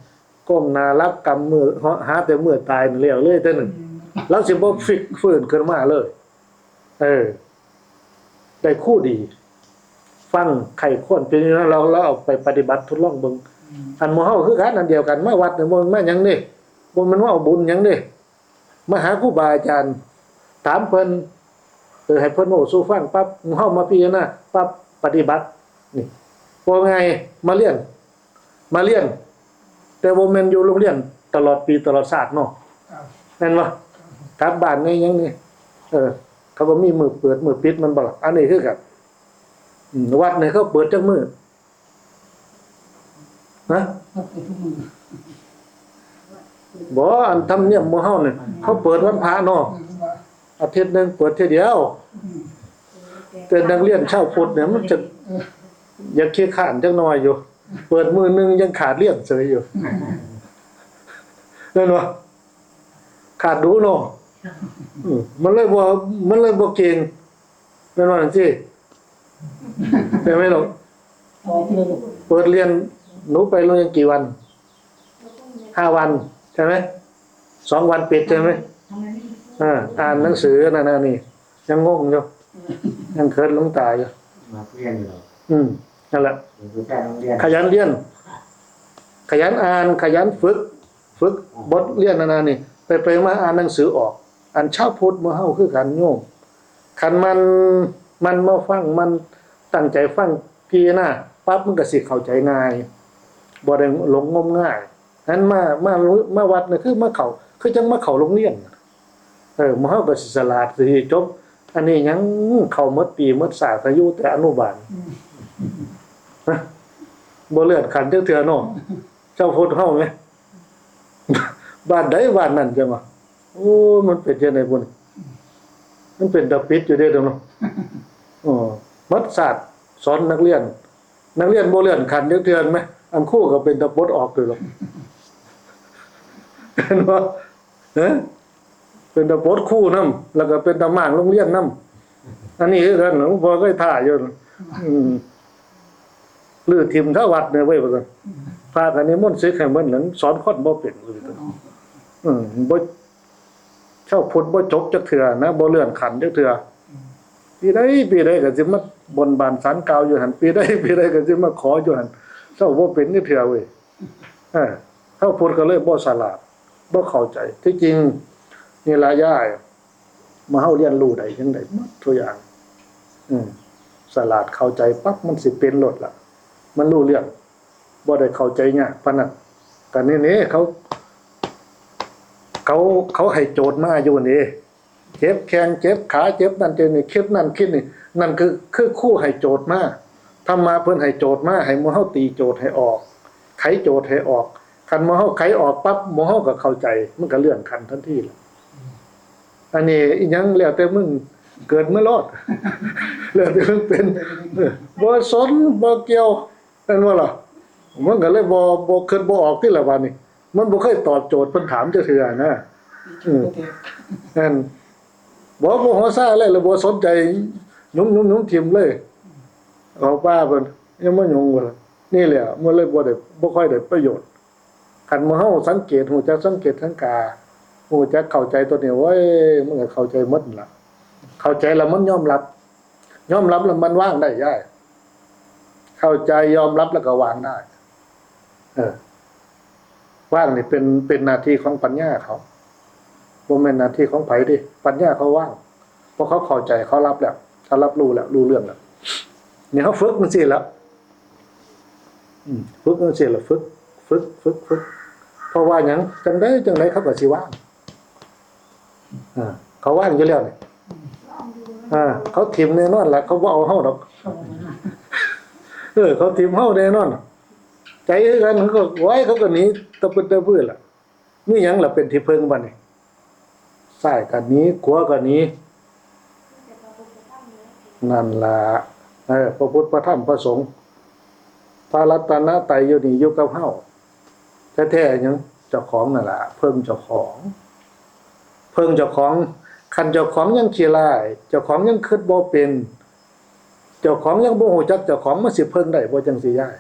ก้มหน้าหลับกำมือ หาแต่มื้อตายนั่นแล้วเลยเทื่อหนึ่ง อืม ลาวสิบ่พลิกฟื้นขึ้นมาเลย เออ ได้ครูดี ฟังใคร่ครวญเป็นอยู่นะ ลาว ลาวเอาไปปฏิบัติทดลองเบิ่ง อันหมู่เฮาคือกันอันเดียวกัน มาวัดเนี่ยบ่แม่นมาหยังเด้ บ่แม่นมาเอาบุญหยังเด้ มาหาครูบาอาจารย์ ถามเพิ่น เออ ให้เพิ่นเว้าสู่ฟังปั๊บ หมู่เฮามาพิจารณาปั๊บ ปฏิบัติ นี่ ว่าไง มาเรียน มาเรียน แต่บ่แม่นอยู่โรงเรียนตลอดปีตลอดชาติเนาะ ครับ แม่นบ่ กลับบ้านในหยังนี่ เออ เขาก็มีมื้อเปิดมื้อปิด มันบ่ล่ะ อันนี้คือกัน อืม วัดนี่เขาเปิดจักมื้อ ฮะ บ่ อันธรรมเนียมหมู่เฮานี่ เขาเปิดวันพระเนาะ อาทิตย์หนึ่งเปิดเทื่อเดียว แต่นักเรียนชาวพุทธเนี่ยมันจะ อยากขี้ข้านจักหน่อยอยู่ เปิดมื้อหนึ่งยังขาดเรียนเฉยอยู่ แม่นบ่ ขาดดูเนาะ อืม มันเลยบ่ มันเลยบ่เก่ง แม่นบ่จังซี่ ใช่ไหมลูก เปิดเรียน หนูไปโรงเรียนกี่วัน ห้าวัน ใช่ไหม สองวันปิดใช่ไหม อ่า อ่านหนังสือนั่นน่ะนี่ ยังงงอยู่ ยังเคินหลวงตาอยู่ มาเรียนอยู่หรอ อืม นั่นแหละ เป็นผู้ชายโรงเรียน ขยันเรียน ขยันอ่าน ขยันฝึก ฝึกบทเรียนนั่นน่ะนี่ ไปไปมาอ่านหนังสือออก อันชาวพุทธหมู่เฮาคือกันโยม คันมัน มันมาฟัง มันตั้งใจฟังพิจารณาปั๊บ มันก็สิเข้าใจง่าย บ่ได้หลงงมงาย นั้นมา มา มาวัดนี่คือมาเข้า คือจังมาเข้าโรงเรียน เออ หมู่เฮาก็สิฉลาด สิจบ อันนี้ยังเข้าหมดปีหมดชาติ อยู่แต่อนุบาล อืม ฮะ บ่เลื่อนขั้นจักเทื่อเนาะ ชาวพุทธเฮาไง บ้านใดบ้านนั้นจังว่า โอ้ มันเป็นจังได๋บุญ มันเป็นตาปิดอยู่เด้เนาะ อ๋อ หมดชาติสอนนักเรียน นักเรียนบ่เลื่อนขั้นจักเทื่อแหม อันครูก็เป็นตาปลดออกอยู่หรอก เห็นบ่ เอ้อ เป็นตาปลดครูนำ แล้วก็เป็นตาม้างโรงเรียนนำ อันนี้คือกัน หลวงพ่อเคยท้าอยู่ อืม รื้อถิ่มคาวัดเนี่ยเว้ย ว่าซั่น พระก็นิมนต์ศึกให้หมดนั้น สอนคนบ่เป็นเลย อืม บ่ ชาวพุทธบ่จบจักเทื่อนะ บ่เลื่อนขั้นจักเทื่อ ปีใดปีใดก็สิมาบนบานศาลกล่าวอยู่หั่น ปีใดปีใดก็สิมาขออยู่หั่น เซาบ่เป็นจักเทื่อเว้ย เออ ชาวพุทธก็เลยบ่ฉลาด บ่เข้าใจ ที่จริงนี่ล่ะยาย เมื่อเฮาเรียนรู้ได้จั่งใด๋หมดทุกอย่าง อืม ฉลาดเข้าใจปั๊บมันสิเป็นโลดล่ะ มันรู้เรื่อง บ่ได้เข้าใจยากปานนั้น ก็นี่ๆ เขา เขา เขาให้โจทย์มาอยู่นี่ เจ็บแข้งเจ็บขา เจ็บนั่นเจ็บนี่ คิดนั่นคิดนี่ นั่นคือ คือครูให้โจทย์มา ธรรมะเพิ่นให้โจทย์มา ให้หมู่เฮาตีโจทย์ให้ออก ไขโจทย์ให้ออก คันหมู่เฮาไขออกปั๊บ หมู่เฮาก็เข้าใจ มันก็เลื่อนขั้นทันทีล่ะ อันนี้อิหยังแล้วแต่มึง เกิดมาโลด แล้วแต่มึงเป็น เออ บ่สน บ่เกี่ยว แม่นบ่ล่ะ มันก็เลยบ่ บ่คิดบ่ออกติล่ะบาดนี้ มันบ่เคยตอบโจทย์เพิ่นถามจักเทื่อนะ อืม แม่น บ่ บ่หัวซาเลย แล้วบ่สนใจ หยุมๆๆ ถิ่มเลย เอาป้าเพิ่น ยังมาหยุมเพิ่น นี่แหละ มันเลยบ่ได้ บ่ค่อยได้ประโยชน์ คันหมู่เฮาสังเกต รู้จักสังเกตสังกา รู้จักเข้าใจตัวนี้ โอ้ย มันก็เข้าใจหมดนั่นล่ะ เข้าใจแล้วมันยอมรับ ยอมรับแล้วมันวางได้ยาย เข้าใจยอมรับแล้วก็วางได้ เออ วางนี่เป็น เป็นหน้าที่ของปัญญาเขา บ่แม่นหน้าที่ของไผเด้ ปัญญาเขาวาง เพราะเขาเข้าใจ เขารับแล้ว เขารับรู้แล้ว รู้เรื่องแล้ว นี่เขาฝึกจั่งซี้แล้ว อืม ฝึกจั่งซี้ล่ะ ฝึก ฝึก ฝึก ฝึก เพราะว่าหยัง จั่งใด๋ จั่งใด๋เขาก็สิวาง อ่า เขาวางอยู่แล้วนี่ อ่า เขาถิ่มแน่นอนล่ะ เขาบ่เอาเฮาดอก เออ เขาถิ่มเฮาแน่นอน ใจคือกัน เขาก็ โอ้ย เขาก็หนีตะพึดตะพือล่ะ มีหยังล่ะเป็นที่เพิ่งบัดนี้ ซ้ายก็หนี ขวาก็หนี นั่นล่ะ เออ พระพุทธ พระธรรม พระสงฆ์ พระรัตนตรัยอยู่นี่ อยู่กับเฮา แท้ๆ หยัง เจ้าของนั่นล่ะ เพิ่งเจ้าของ เพิ่งเจ้าของ คันเจ้าของยังขี้ร้าย เจ้าของยังคิดบ่เป็น เจ้าของยังบ่รู้จักเจ้าของ มันสิเพิ่งได้บ่จั่งซี้ยาย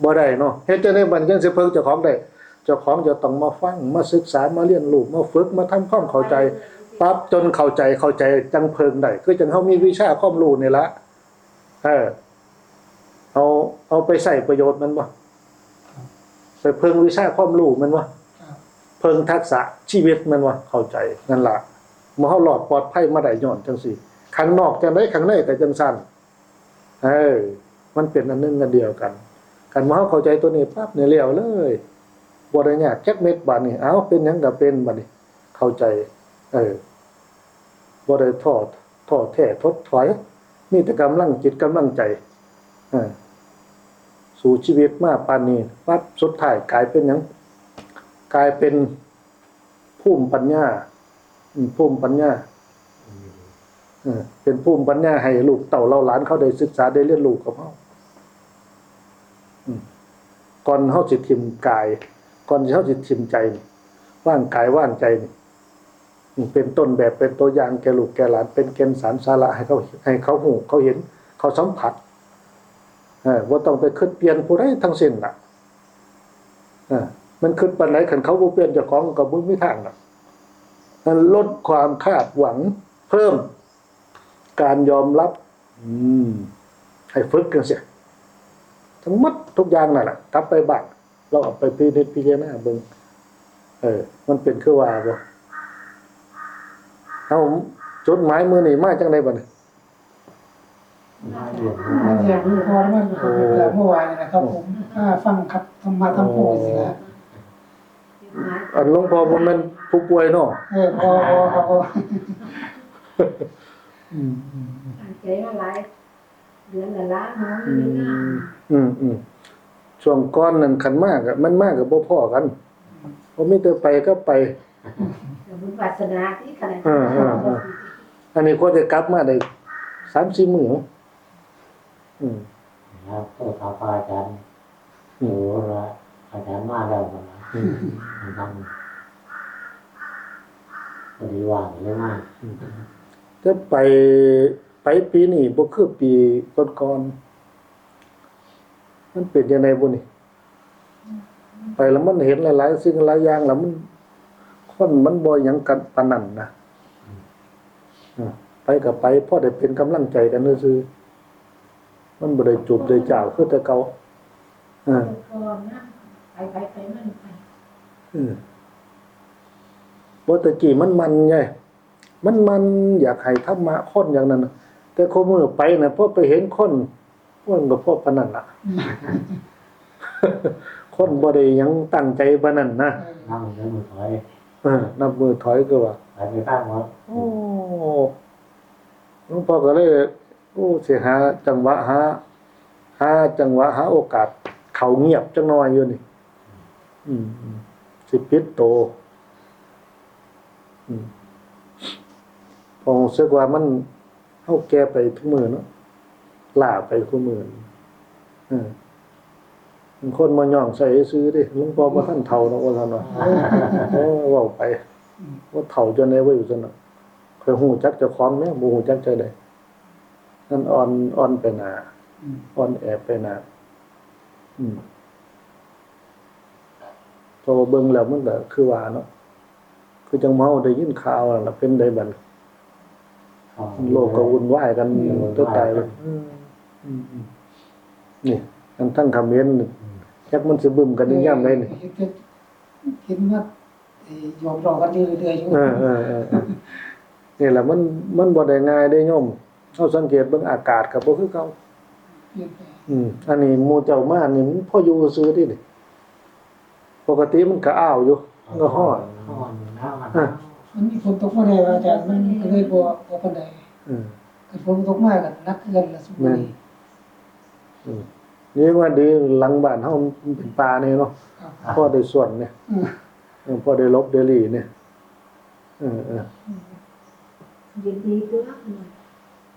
บ่ได้เนาะ เฮ็ดจั่งใด๋บัดจั่งสิเพิ่งเจ้าของได้ เจ้าของจะต้องมาฟัง มาศึกษา มาเรียนรู้ มาฝึก มาทำความเข้าใจ ปรับจนเข้าใจ เข้าใจจั่งเพิ่งได้ คือจั่งเฮามีวิชาความรู้นี่ล่ะ เออ เอา เอาไปใช้ประโยชน์มันบ่ ไปเพิ่งวิชาความรู้แม่นบ่ ครับ เพิ่งทักษะชีวิตแม่นบ่ เข้าใจ นั่นล่ะ เมื่อเฮารอดปลอดภัยมาได้ย้อนจั่งซี้ ข้างนอกจั่งใด ข้างในก็จั่งซั้น เออ มันเป็นอันหนึ่งอันเดียวกัน คันว่าเฮาเข้าใจตัวนี้ปั๊บนี่แล้วเลย บ่ได้ยากจักเม็ดบาดนี้ เอ้า เป็นหยังก็เป็นบาดนี้ เข้าใจ เออ บ่ได้ท้อ ท้อแท้ถดถอย มีแต่กำลังจิตกำลังใจ เออ สู้ชีวิตมาปานนี้ปั๊บ สุดท้ายกลายเป็นหยัง กลายเป็นภูมิปัญญา อืม ภูมิปัญญา เออ เป็นภูมิปัญญาให้ลูกเต้าเหล่าหลานเขาได้ศึกษาได้เรียนรู้กับเฮา อืม ก่อนเฮาสิถิ่มกาย ก่อนเฮาสิถิ่มใจนี่ วางกายวางใจนี่ อืม เป็นต้นแบบเป็นตัวอย่างแก่ลูกแก่หลาน เป็นแก่นสารสาระให้เขา ให้เขาฮู้ เขาเห็น เขาสัมผัส เออ บ่ต้องไปคิดเปลี่ยนผู้ใดทั้งสิ้นล่ะ เออ มันคิดปานใด คันเขาบ่เปลี่ยนเจ้าของก็บ่มีทางล่ะ มันลดความคาดหวัง เพิ่มการยอมรับ อืม ให้ฝึกจั่งซี้ ทั้งหมดทุกอย่างนั่นแหละ กลับไปบ้าน ลองเอาไปพินิจพิจารณาเบิ่ง เออ มันเป็นคือว่าบ่ เอ้า จดหมายมื้อนี้มาจั่งใดบัดนี้ มาเยี่ยม มาเยี่ยมหลวงพ่อ แล้วมัน โอ้ เมื่อวานนะครับ ผม อ่า ฟังครับ ธรรมะธรรมโอ โพธิ์สินะ อันหลวงพ่อบ่แม่นผู้ป่วยเนาะ เออ พอ พอครับ พอ อืม อืม อืม ตั้งใจมาหลายเดือนละล้านเนาะ อืม ไม่ได้งาน อืม อืม ช่วงก่อนนั่นคันมากอะ มันมากกับบ่พ้อกัน อืม บ่มีแต่ไปก็ไป แต่บุญวาสนาที่ขนาด เออ เออ เออ อันนี้กว่าจะกลับมาได้สามสี่มื้อ อืม ครับ โทษครับพระอาจารย์ อืม โอ้ ว่าอาจารย์มาแล้วนะ อืม อาจารย์ พอดีว่างเลยมา อืม แต่ไป ไปปีนี้บ่คือปีก่อนๆ มันเป็นจั่งใดบุนี่ ไปแล้วมันเห็นหลายๆ สิ่งหลายอย่างแล้วมัน คนมันบ่หยังกันปานนั้นนะ อืม เออ ไปก็ไป พอได้เป็นกำลังใจกันซื่อๆ มันบ่ได้จูบได้จ้าวคือแต่เก่า เออ ไปไปไปมันไป เออ บ่แต่กี้มันมันไง มันมันอยากให้ธรรมะคนอย่างนั้นน่ะ แต่คู่มื้อไปน่ะ พอไปเห็นคน คนก็พอปานนั้นล่ะ อืม คนบ่ได้หยังตั้งใจปานนั้นนะ เออ นับมือถอย เออ นับมือถอยคือว่า ไปไปทางหมด โอ้ หลวงพ่อก็เลย โอ้ สิหาจังหวะ หา หาจังหวะ หาโอกาส เข้าเงียบจักหน่อยอยู่นี่ อืม อืม สิปิดโต อืม เพราะรู้สึกว่ามัน เฮาแก่ไปทุกมื้อเนาะ ล้าไปทุกมื้อ เออ บางคนมาย่องใส่ซื่อเด้ หลวงพ่อบ่ทันเฒ่าดอก ว่าซั่นว่า โอ้ เว้าไป อืม ว่าเฒ่าจนได้เว้ย ว่าซั่นน่ะ ข้อยฮู้จักเจ้าของแหม บ่ฮู้จักจั่งใด นั่นอ่อน อ่อนไปหน้า อืม อ่อนแอไปหน้า อืม เพราะว่าเบิ่งแล้วมันก็คือว่าเนาะ คือจั่งเฮาได้ยินข่าวนั่นล่ะ เป็นใดบัดนี้ อ๋อ โลกก็วุ่นวายกัน อืม ตัวตายเลย อืม อืม อืม นี่ อันทั้งเขมรนี่ อืม จักมันสิบึ้มกันอีกยามใดนี่ เห็นแต่ เห็นว่า เอ่อ หยอกล้อกันอยู่เรื่อยๆอยู่ เออ เออ เออ เออ นี่แหละมัน มันบ่ได้ง่ายเด้โยม เฮาสังเกตเบิ่งอากาศก็บ่คือเก่า เปลี่ยนไป อืม อันนี้หมู่เจ้ามานี่มันพออยู่ซื่อเด้นี่ ปกติมันก็อ้าวอยู่ มันก็ฮ้อน ฮ้อนอยู่นะ มัน อ่ะ มันมีฝนตกมาแน่ว่าอาจารย์ มันก็เลยบ่ บ่ปานใด อืม คันฝนตกมาก็หนักคือกันล่ะซุมื้อนี้ แม่น อืม นี่ว่าดีหลังบ้านเฮามันเป็นป่าแน่เนาะ ครับ พอได้สวนเนี่ย อืม เออ พอได้หลบได้หลีเนี่ย เออ เออ อืม เย็นดีตัว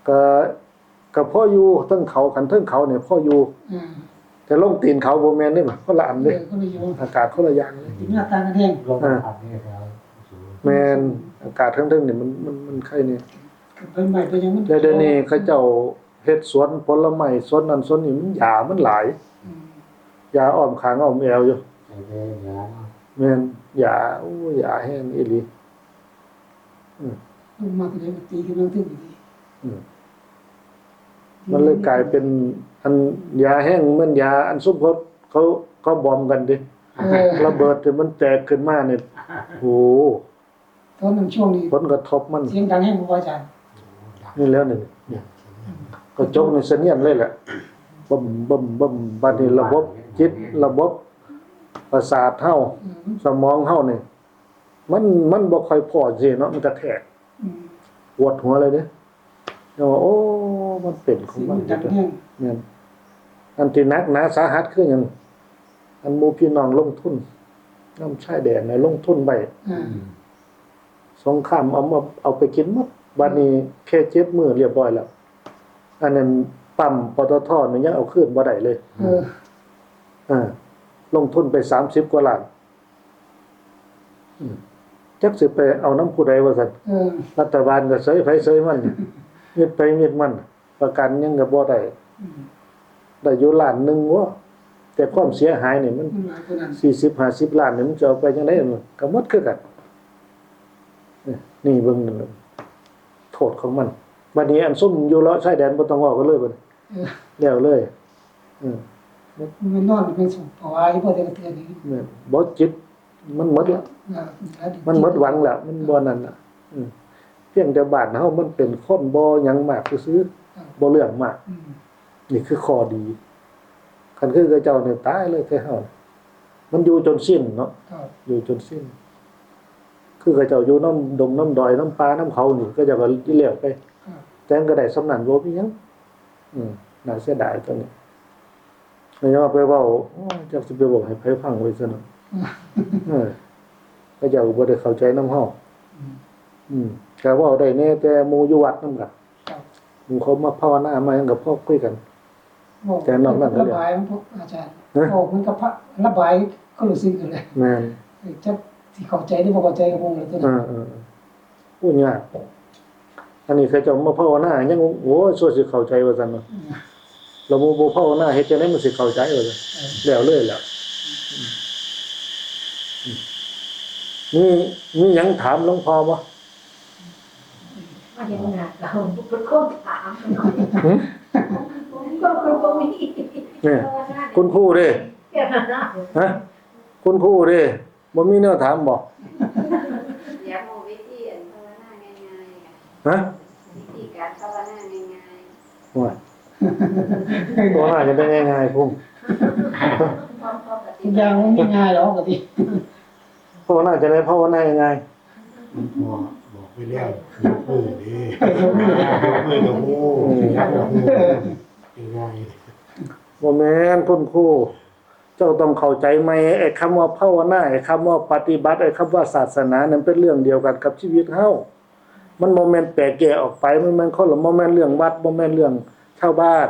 ก็ ก็พออยู่เทิงเขา คันเทิงเขาเนี่ยพออยู่ อืม แต่ลงตีนเขาบ่แม่นเด้ คนละอันเด้ เออ คนละอย่าง อากาศคนละอย่างเลย ตีนหน้าต่างกันแฮง ลง อ่า อันนี้ครับ แม่น อากาศเทิงๆนี่มัน มัน มันไคเนี่ย ใบไม้ใบหยังมัน แล้วเดี๋ยวนี้เขาเจ้าเฮ็ดสวนผลไม้ สวนนั่นสวนนี่ มันหญ้ามันหลาย อืม หญ้าอ้อมข้างอ้อมแอวอยู่ ใส่แต่หญ้าเนาะ แม่น หญ้า โอ้ หญ้าแฮงอีหลี อืม ลงมาก็เลยมาตีกันนั่งถึงอยู่ดี อืม มันเลยกลายเป็นอันหญ้าแฮง เหมือนหญ้าอันซุมเขา เขา เขาบอมกันเด้ เออ ระเบิดที่มันแตกขึ้นมาเนี่ย โอ้ ตอนนั้นช่วงนี้ ผลกระทบมัน เสียงดังแฮงบ่อาจารย์ นี่แล้วนี่ เนี่ย กระจกนี่เสนียนเลยแหละ บึ้ม บึ้ม บึ้ม บัดนี้ระบบจิต ระบบประสาทเฮา อืม สมองเฮานี่ มัน มันบ่ค่อยพอสิเนาะ มันกระแทก อืม ปวดหัวเลยเด้ แล้วว่า โอ้ มันเป็นของมัน เสียงมันดังแฮง แม่น อันที่หนักหนาสาหัสคือหยัง อันหมู่พี่น้องลงทุนนำชายแดนน่ะ ลงทุนไว้ อ่า สงครามเอามา เอาไปกินหมด บัดนี้แค่เจ็ดมื้อเรียบร้อยแล้ว อันนั้นปั๊ม ปตท นี่ยังเอาคืนบ่ได้เลย เออ อ่า ลงทุนไปสามสิบกว่าล้าน อืม จักสิไปเอานำผู้ใดว่าซั่น เออ รัฐบาลก็เสยไผเสยมัน มิดไผมิดมัน ประกันหยังก็บ่ได้ อืม ได้อยู่ล้านหนึ่งวะ แต่ความเสียหายนี่มัน มันหลายกว่านั้น สี่สิบห้าสิบล้านนี่มันจะเอาไปจั่งใด๋ ก็หมดคือกัน นี่ นี่เบิ่งนั่นน่ะ โทษของมัน บัดนี้อันซุมอยู่เลาะชายแดนบ่ต้องเว้ากันเลยบัดนี้ เออ แล้วเลย อืม มันนอนเป็นสุขภาวะอยู่บ่ได้กระเทือนนี่ แม่น บ่จิต มันหมดละ อ่า มันหมดหวังละ มันบ่นั่นละ อืม เพียงแต่บ้านเฮามันเป็นคนบ่หยังมากซื่อๆ ครับ บ่เรื่องมาก อืม นี่คือข้อดี คันคือเขาเจ้านี่ตายเลยแท้เฮา มันอยู่จนสิ้นเนาะ ครับ อยู่จนสิ้น คือเขาเจ้าอยู่นำดงนำดอยนำป่านำเขานี่ เขาเจ้าก็แล้วไป ครับ แต่มันก็ได้ส่ำนั้นบ่มีหยัง อืม น่าเสียดายตัวนี้ แล้วยังเอาไปเว้า โอ้ย จักสิไปเว้าให้ไผฟังไว้ซะเนาะ เออ เขาเจ้าก็บ่ได้เข้าใจนำเฮา อืม อืม ก็เว้าได้แหน่แต่หมู่อยู่วัดนำกัน ครับ หมู่เขามาภาวนามาหยังก็พอคุยกัน เว้า แต่นอกนั้นก็ ระบายมันพวกอาจารย์ ฮะ เว้ามันก็พะ ระบายก็รู้สึกกันเลย แม่น เออ จักสิเข้าใจหรือบ่เข้าใจก็บ่ฮู้แล้วตัวนี้ เออ เออ เออ โอ้ย ยาก อันนี้เขาเจ้ามาภาวนายัง โอ้ย ซั่วสิเข้าใจว่าซั่นเนาะ อืม แล้วหมู่บ่ภาวนาเฮ็ดจั่งใดมันสิเข้าใจว่าซั่น เออ แล้วเลยแหละ อืม อืม มี มีหยังถามหลวงพ่อบ่ มาเห็นหน้าเรา เป็นคนถาม หึ ผมก็เป็นคนมี เนี่ย คุณครูเด้ เดี๋ยวนะ ฮะ คุณครูเด้ บ่มีแนวถามบ่ อยากรู้วิธีอันภาวนาง่ายๆอะ ฮะ วิธีการภาวนาง่ายๆ ว่า ภาวนาจะได้ง่ายๆ พุ่ม พร้อมๆกับ ทุกอย่างมันมีง่ายหรอกปกติ ภาวนาจะได้ภาวนาง่ายๆ หลวงพ่อบอกไปแล้ว ยกมือเด้ ยกมือกับโอ้ อืม ยกมือ ง่ายๆ บ่แม่นคุณครู เจ้าต้องเข้าใจใหม่ ไอ้คำว่าภาวนา ไอ้คำว่าปฏิบัติ ไอ้คำว่าศาสนา นั่นเป็นเรื่องเดียวกันกับชีวิตเฮา มันบ่แม่นแตกแยกออกไป มันแม่นคนละ บ่แม่นเรื่องวัด บ่แม่นเรื่องชาวบ้าน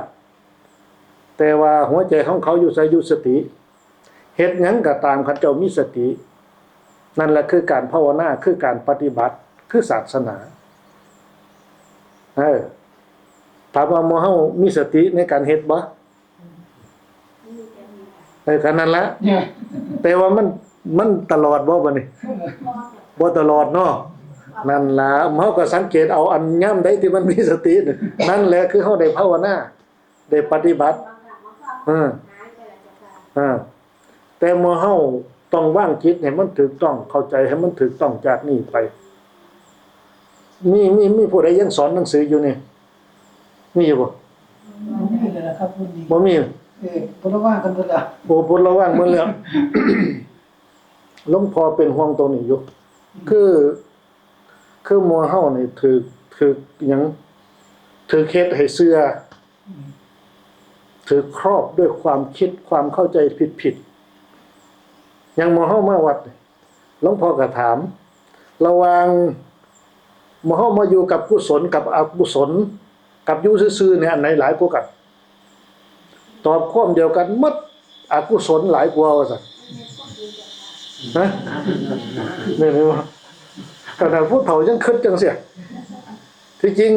แต่ว่าหัวใจของเขาอยู่ไส อยู่สติ เฮ็ดหยังก็ตาม คันเจ้ามีสติ นั่นแหละคือการภาวนา คือการปฏิบัติ คือศาสนา เออ ถามว่าหมู่เฮามีสติในการเฮ็ดบ่ เออ ก็นั่นละ เนี่ย แต่ว่ามัน มันตลอดบ่บัดนี้ บ่ตลอดเนาะ นั่นล่ะ เฮาก็สังเกตเอา อันยามใดที่มันมีสตินี่ นั่นแหละคือเฮาได้ภาวนา ได้ปฏิบัติ เออ เออ แต่เมื่อเฮาต้องวางจิตให้มันถูกต้อง เข้าใจให้มันถูกต้องจากนี้ไป มี มี มีผู้ใดยังสอนหนังสืออยู่นี่ มีอยู่บ่ บ่มีแล้วล่ะครับ รุ่นนี้ บ่มี เออ ปลดระวางกันหมดแล้ว โอ้ ปลดระวางหมดแล้ว หลวงพ่อเป็นห่วงตรงนี้อยู่ คือ คือหมู่เฮานี่ถูก ถูกหยัง ถูกเฮ็ดให้เชื่อ อืม ถูกครอบด้วยความคิด ความเข้าใจผิดๆ อย่างหมู่เฮามาวัดนี่ หลวงพ่อก็ถาม ระหว่างหมู่เฮามาอยู่กับกุศลกับอกุศล กับอยู่ซื่อๆ เนี่ย อันไหนหลายกว่ากัน ตอบความเดียวกันหมด อกุศลหลายกว่าว่าซั่น ฮะ เนี่ย เห็นบ่ ขนาดผู้เฒ่ายังคิดจังซี่ ที่จริง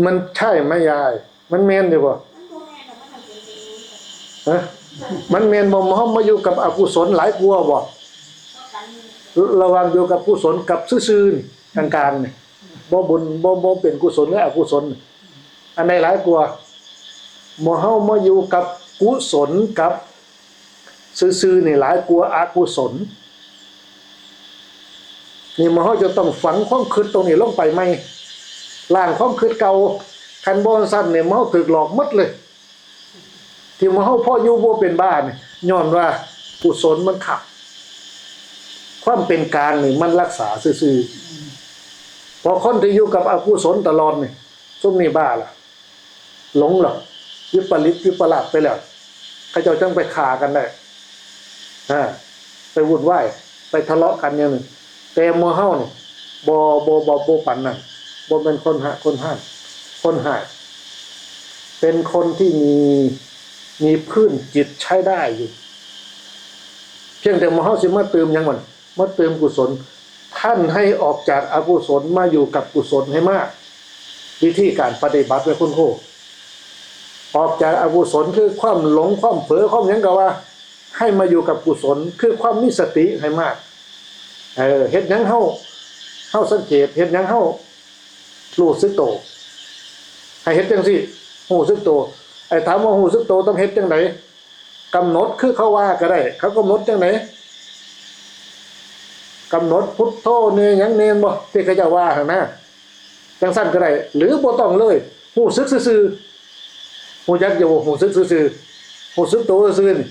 มันใช่ไหมยาย มันแม่นอยู่บ่ ฮะ มันแม่นบ่ เฮามาอยู่กับอกุศลหลายกว่าบ่ ระหว่างอยู่กับกุศลกับซื่อๆ นี่ กลางๆ นี่ บ่บุญ บ่ บ่เป็นกุศลหรืออกุศลนี่ อันใดหลายกว่า หมู่เฮามาอยู่กับกุศลกับ ซื่อๆนี่หลายกว่าอกุศล นี่หมู่เฮาจะต้องฝังความคิดตรงนี้ลงไปใหม่ ล้างความคิดเก่า คันบ่ซั้นเนี่ยหมู่เฮาถูกหลอกหมดเลย ที่หมู่เฮาพออยู่บ่เป็นบ้านี่ ย้อนว่ากุศลมันขับ ความเป็นกลางนี่มันรักษาซื่อๆ เพราะคนที่อยู่กับอกุศลตลอดนี่ ซุมนี้บ้าล่ะ หลงล่ะ วิปริตวิปลาสไปแล้ว เขาเจ้าจั่งไปฆ่ากันได้ อ่า ไปวุ่นวาย ไปทะเลาะกันอย่างหนึ่ง แต่หมู่เฮานี่ บ่ บ่ บ่ บ่ปานนั้น บ่แม่นคนฮะ คนห้าม คนห้าย เป็นคนที่มี มีพื้นจิตใช้ได้อยู่ เพียงแต่หมู่เฮาสิมาเติมหยังมัน มาเติมกุศล ท่านให้ออกจากอกุศลมาอยู่กับกุศลให้มาก วิธีการปฏิบัติไว้คุณครู ออกจากอกุศลคือความหลง ความเผลอ ความหยังก็ว่า ให้มาอยู่กับกุศล คือความมีสติให้มาก เออ เฮ็ดหยังเฮา เฮาสังเกต เฮ็ดหยังเฮารู้สึกโต ให้เฮ็ดจังซี่ รู้สึกโต ไอ้ถามว่ารู้สึกโตต้องเฮ็ดจังได กำหนดคือเขาว่าก็ได้ เขากำหนดจังได กำหนดพุทโธเนี่ยหยังเนี่ยบ่ ที่เขาเจ้าว่าหั่นนะ จังซั่นก็ได้ หรือบ่ต้องเลย รู้สึกซื่อๆ รู้จักอยู่ รู้สึกซื่อๆ รู้สึกโตซื่อๆนี่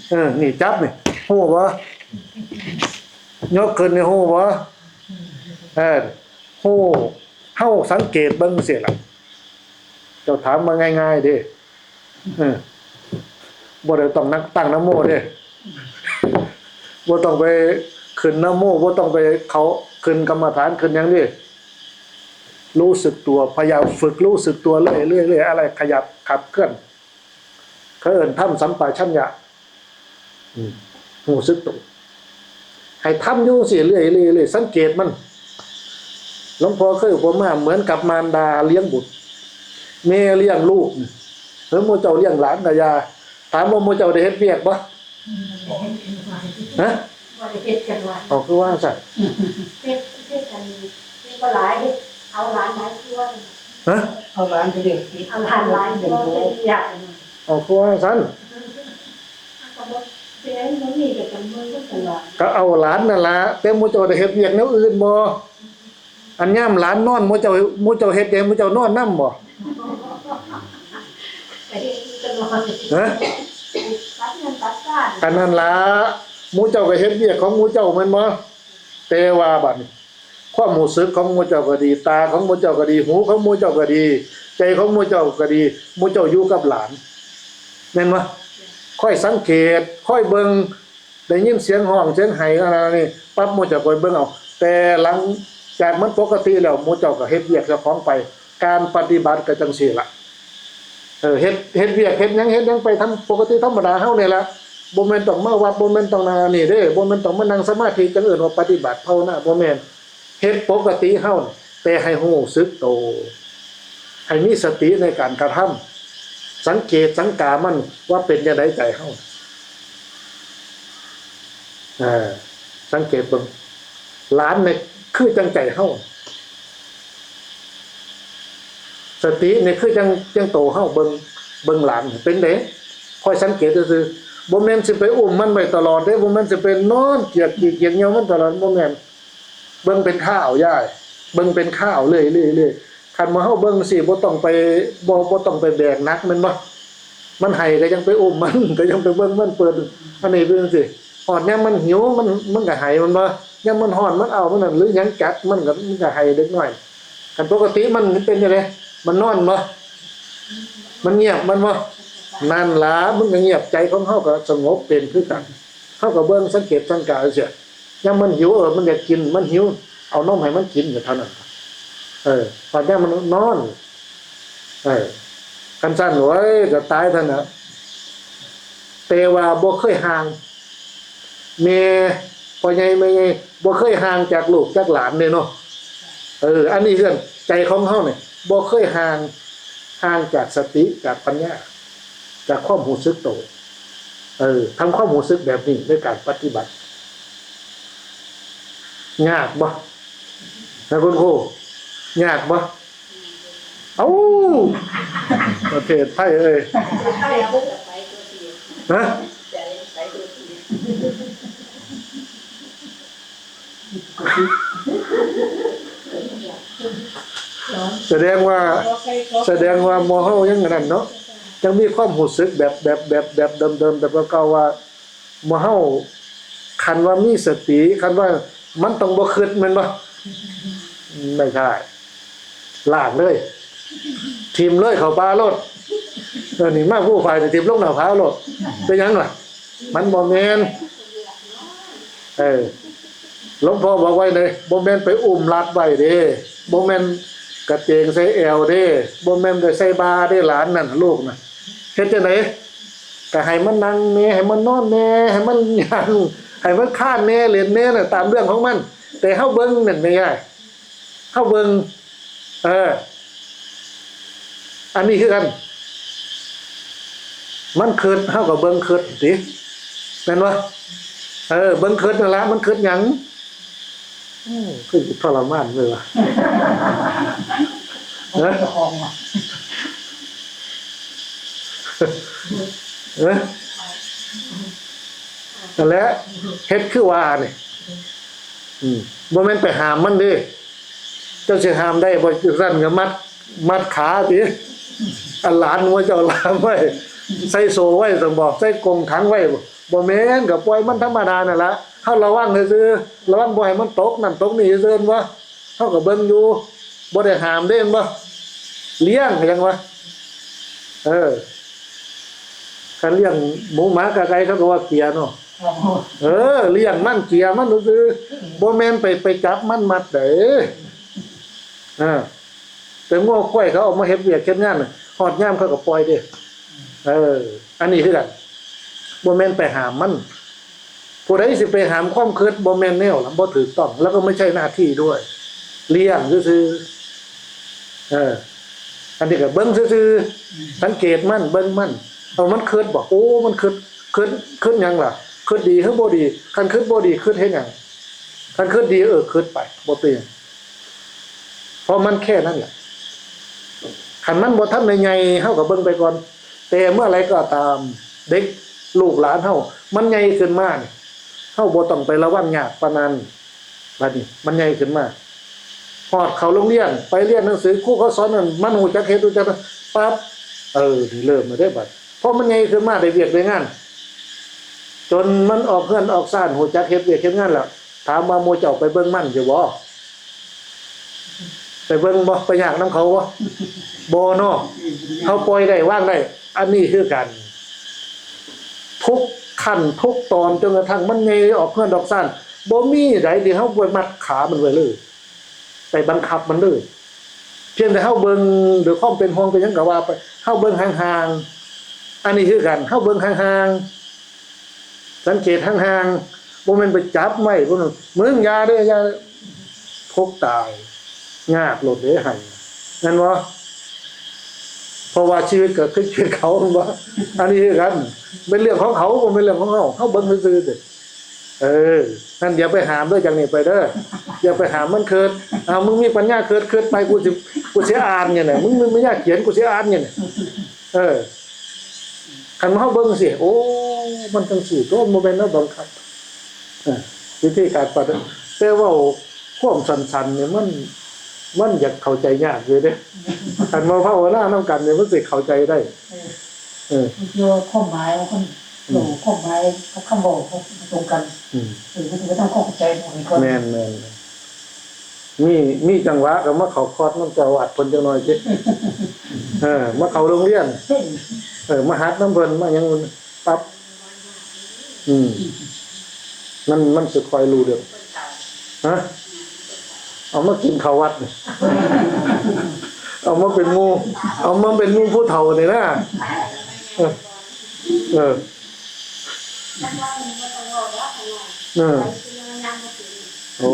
เออ นี่จับนี่ รู้บ่ ยกขึ้นนี่ รู้บ่ เออ รู้ เฮาสังเกตเบิ่งจั่งซี้ล่ะ เจ้าถามมาง่ายๆเด้ เออ บ่ได้ต้องนักตั้งนะโมเด้ บ่ต้องไปขึ้นนะโม บ่ต้องไปเขาขึ้นกรรมฐานขึ้นหยังเด้ รู้สึกตัว พยายามฝึกรู้สึกตัวเรื่อยๆ เรื่อยๆ อะไรขยับขับเคลื่อน เขาเอิ้นธรรมสัมปชัญญะ อืม รู้สึกตัว ให้ทำอยู่จั่งซี้เรื่อยๆ เรื่อยๆ สังเกตมัน หลวงพ่อเคยอุปมาเหมือนกับมารดาเลี้ยงบุตร แม่เลี้ยงลูก หรือหมู่เจ้าเลี้ยงหลานก็อย่า ถามว่าหมู่เจ้าได้เฮ็ดเวียกบ่ ฮะ บ่ได้เฮ็ดจักวัน เอาคือว่าซั่น เฮ็ด เฮ็ดกัน เฮ็ดบ่หลาย เฮ็ดเอาหลานหลายกว่า ฮะ เอาหลานไปเลี้ยง เอาหลานหลายกว่า เป็นอยาก เอาคือว่าซั่น ก็บ่ เป็นบ่มีก็จำนวนมันตลอด ก็เอาหลานนั่นล่ะ แต่หมู่เจ้าได้เฮ็ดเวียกแนวอื่นบ่ อันยามหลานนอน หมู่เจ้า หมู่เจ้าเฮ็ดหยัง หมู่เจ้านอนนำบ่ ไปเฮ็ดตลอด ฮะ ตัดเงินตัดทอน อันนั้นล่ะ หมู่เจ้าก็เฮ็ดเวียกของหมู่เจ้าแม่นบ่ แต่ว่าบัดนี้ ความรู้สึกของหมู่เจ้าก็ดี ตาของหมู่เจ้าก็ดี หูของหมู่เจ้าก็ดี ใจของหมู่เจ้าก็ดี หมู่เจ้าอยู่กับหลาน แม่นบ่ คอยสังเกต คอยเบิ่ง ได้ยินเสียงฮ้องเสียงไห้อะไรนี่ ปั๊บหมู่เจ้าก็เบิ่งเอา แต่หลังจากมันปกติแล้ว หมู่เจ้าก็เฮ็ดเวียกเจ้าของไป การปฏิบัติก็จั่งซี้ล่ะ เออ เฮ็ด เฮ็ดเวียก เฮ็ดหยัง เฮ็ดหยังไปทำปกติธรรมดาเฮานี่ล่ะ บ่แม่นต้องมาวัด บ่แม่นต้องนั่นนี่เด้ บ่แม่นต้องมานั่งสมาธิจั่งเอิ้นว่าปฏิบัติภาวนา บ่แม่น เฮ็ดปกติเฮานี่ แต่ให้รู้สึกโต ให้มีสติในการกระทำ สังเกตสังกามันว่าเป็นจั่งใดใจเฮา อ่า สังเกตเบิ่ง หลานนี่คือจั่งใจเฮา สตินี่คือจั่ง จั่งโตเฮา เบิ่ง เบิ่งหลานเป็นเด้ คอยสังเกตซื่อๆ บ่แม่นสิไปอุ้มมันไว้ตลอดเด้ บ่แม่นสิไปนอนเกียกขี้เกียจเหี่ยวมันตลอด บ่แม่น เบิ่งเป็นคราว ยาย เบิ่งเป็นคราวเรื่อยๆๆ คันว่าเฮาเบิ่งสิ บ่ต้องไป บ่ บ่ต้องไปแบกหนักแม่นบ่ มันไห้ก็ยังไปอุ้มมัน ก็ยังไปเบิ่งมัน เปิด อันนี้เป็นจั่งซี้ ฮอดยามมันหิว มัน มันก็ไห้แม่นบ่ ยามมันร้อน มันอ้าว มันนั่น หรือหยังกัด มันก็ มันก็ไห้เด็กน้อย คันปกติมันเป็นจั่งใด มันนอนบ่ มันเงียบแม่นบ่ นั่นล่ะ มันก็เงียบ ใจของเฮาก็สงบเป็นคือกัน เฮาก็เบิ่งสังเกตสังกาซื่อ ยามมันหิว เออ มันอยากกิน มันหิว เอานมให้มันกินก็เท่านั้น เออ บัดยามมันนอน เออ คันซั่น โอ้ย ก็ตายเท่านั้น แต่ว่าบ่เคยห่าง แม่ พ่อใหญ่แม่ใหญ่ บ่เคยห่างจากลูกจากหลานเด้เนาะ เออ อันนี้เฮือนใจของเฮาเนี่ย บ่เคยห่าง ห่างจากสติ จากปัญญา จากความรู้สึกโต เออ ทำความรู้สึกแบบนี้ในการปฏิบัติ ยากบ่ นะคุณครู ยากบ่ เอ้า ประเทศไทยเอ้ย ฮะ แสดงว่า แสดงว่าหมู่เฮายังอันนั้นเนาะ ยังมีความรู้สึกแบบ แบบ แบบ แบบเดิมๆ แบบเก่าๆ ว่าหมู่เฮา คันว่ามีสติ คันว่ามันต้องบ่คิดแม่นบ่ ไม่ใช่ ล้างเลย ถิ่มเลยเข้าป่าโลด เออ นี่มาผู้ฝ่ายนี่ถิ่มลงหน้าผาโลด เป็นหยังล่ะ มันบ่แม่น เออ หลวงพ่อบอกไว้เลย บ่แม่นไปอุ้มรัดไว้เด้ บ่แม่นกระเตงใส่แอวเด้ บ่แม่นไปใส่บ่าเด้ หลานนั่นน่ะ ลูกน่ะ เฮ็ดจั่งใด ก็ให้มันนั่งแหน่ ให้มันนอนแหน่ ให้มันย่าง ให้มันคลานแหน่ เล่นแหน่น่ะ ตามเรื่องของมัน แต่เฮาเบิ่งนั่นแม่ยาย เฮาเบิ่ง เออ อันนี้คือกัน มันคิด เฮาก็เบิ่งคิดติ แม่นบ่ เออ เบิ่งคิดนั่นละ มันคิดหยัง อืม คือทรมานเลยวะ เออ เจ้าของอะ เออ นั่นแหละ เฮ็ดคือว่านี่ อืม บ่แม่นไปห้ามมันเด้ เจ้าสิห้ามได้บ่ จั่งซั้นก็มัด มัดขาติ อันหลานหัวเจ้าล่ามไว้ ใส่โซ่ไว้ซั่นบ่ ใส่กรงขังไว้บ่ บ่แม่น ก็ปล่อยมันธรรมดานั่นล่ะ เฮาระวังซื่อๆ ระวังบ่ให้มันตกนั่นตกนี่ซื่อๆ บ่ เฮาก็เบิ่งอยู่ บ่ได้ห้ามเด้ แม่นบ่ เลี้ยงหยังวะ เออ คันเลี้ยงหมูหมากาไก่เขาก็ว่าเกลียเนาะ อ๋อ เออ เลี้ยงมันเกลียมันซื่อๆ บ่แม่นไป ไปจับมันมัดเด้ อ่า แต่งัวควายเขาเอามาเฮ็ดเวียกเฮ็ดงานน่ะ ฮอดยามเขาก็ปล่อยเด้ เออ อันนี้คือกัน บ่แม่นไปห้ามมัน ผู้ใดสิไปห้ามความคิด บ่แม่นแนวล่ะ บ่ถูกต้อง แล้วก็ไม่ใช่หน้าที่ด้วย เลี้ยงซื่อๆ เออ อันนี้ก็เบิ่งซื่อๆ สังเกตมัน เบิ่งมัน เอามันคิดบ่ โอ้ มันคิด คิด คิดหยังล่ะ คิดดีหรือบ่ดี คันคิดบ่ดี คิดเฮ็ดหยัง คันคิดดี เออ คิดไป บ่เป็นหยัง เพราะมันแค่นั้นแหละ คันมันบ่ทันได้ใหญ่ เฮาก็เบิ่งไปก่อน แต่เมื่อไรก็ตาม เด็กลูกหลานเฮา มันใหญ่ขึ้นมานี่ เฮาบ่ต้องไประวังยากปานนั้น บัดนี้มันใหญ่ขึ้นมา ฮอดเข้าโรงเรียน ไปเรียนหนังสือ ครูเขาสอนนั่น มันรู้จักเฮ็ดรู้จักนั่นปั๊บ เออ นี่เริ่มแล้วเด้บัด พอมันใหญ่ขึ้นมาได้เวียกได้งาน จนมันออกเฮือนออกซาน รู้จักเฮ็ดเวียกเฮ็ดงานแล้ว ถามว่าหมู่เจ้าไปเบิ่งมันอยู่บ่ ไปเบิ่งบ่ ไปยากนำเขาบ่ บ่เนาะ เฮาปล่อยได้วางได้ อันนี้คือกัน ทุกขั้นทุกตอน จนกระทั่งมันใหญ่ออกเฮือนออกซาน บ่มีใดที่เฮาไปมัดขามันไว้เลย ไปบังคับมันเลย เพียงแต่เฮาเบิ่งด้วยความเป็นห่วงเป็นหยังก็ว่าไป เฮาเบิ่งห่างๆ อันนี้คือกัน เฮาเบิ่งห่างๆ สังเกตห่างๆ บ่แม่นไปจับไว้ บ่แม่น มึงอย่าเด้อ อย่า พกตาย ยากโลดเด้หั่น แม่นบ่ เพราะว่าชีวิตก็คือชีวิตเขา แม่นบ่ อันนี้คือกัน เป็นเรื่องของเขา บ่เป็นเรื่องของเฮา เฮาเบิ่งซื่อๆ เด้อ เออ นั่นอย่าไปห้ามเด้อ จากนี้ไปเด้อ อย่าไปห้ามมันคิด เอา มึงมีปัญญาคิด คิดไป กูสิ กูสิอ่านเนี่ยนะ มึงมีปัญญาเขียน กูสิอ่านเนี่ยนะ เออ คันเฮาเบิ่งสิ โอ้ มันจังซี่ตัว บ่แม่นแนวบังคับ เออ วิธีการปฏิบัติ แต่เว้าความสั้นๆ นี่มัน มันอยากเข้าใจยากอยู่เด้ คันมาภาวนานำกันนี่มันสิเข้าใจได้ เออ เออ มันเกี่ยวกับความหมายของคน อืม โอ้ ความหมายกับคำเว้าบ่ตรงกัน อืม เออ มันสิบ่ต้องเข้าใจบ่ให้ก่อน แม่นๆ มี มีจังหวะก็มาเข้าคอร์สนำเจ้าอาวาสเพิ่นจักหน่อยติ เออ มาเข้าโรงเรียน เออ มาหัดนำเพิ่น มาหยัง ปั๊บ อืม มัน มันสิค่อยรู้เรื่อง ฮะ เอามากินข้าววัดนี่ เอามาเป็นหมู่ เอามาเป็นหมู่ผู้เฒ่านี่นะ เออ เออ เออ โอ้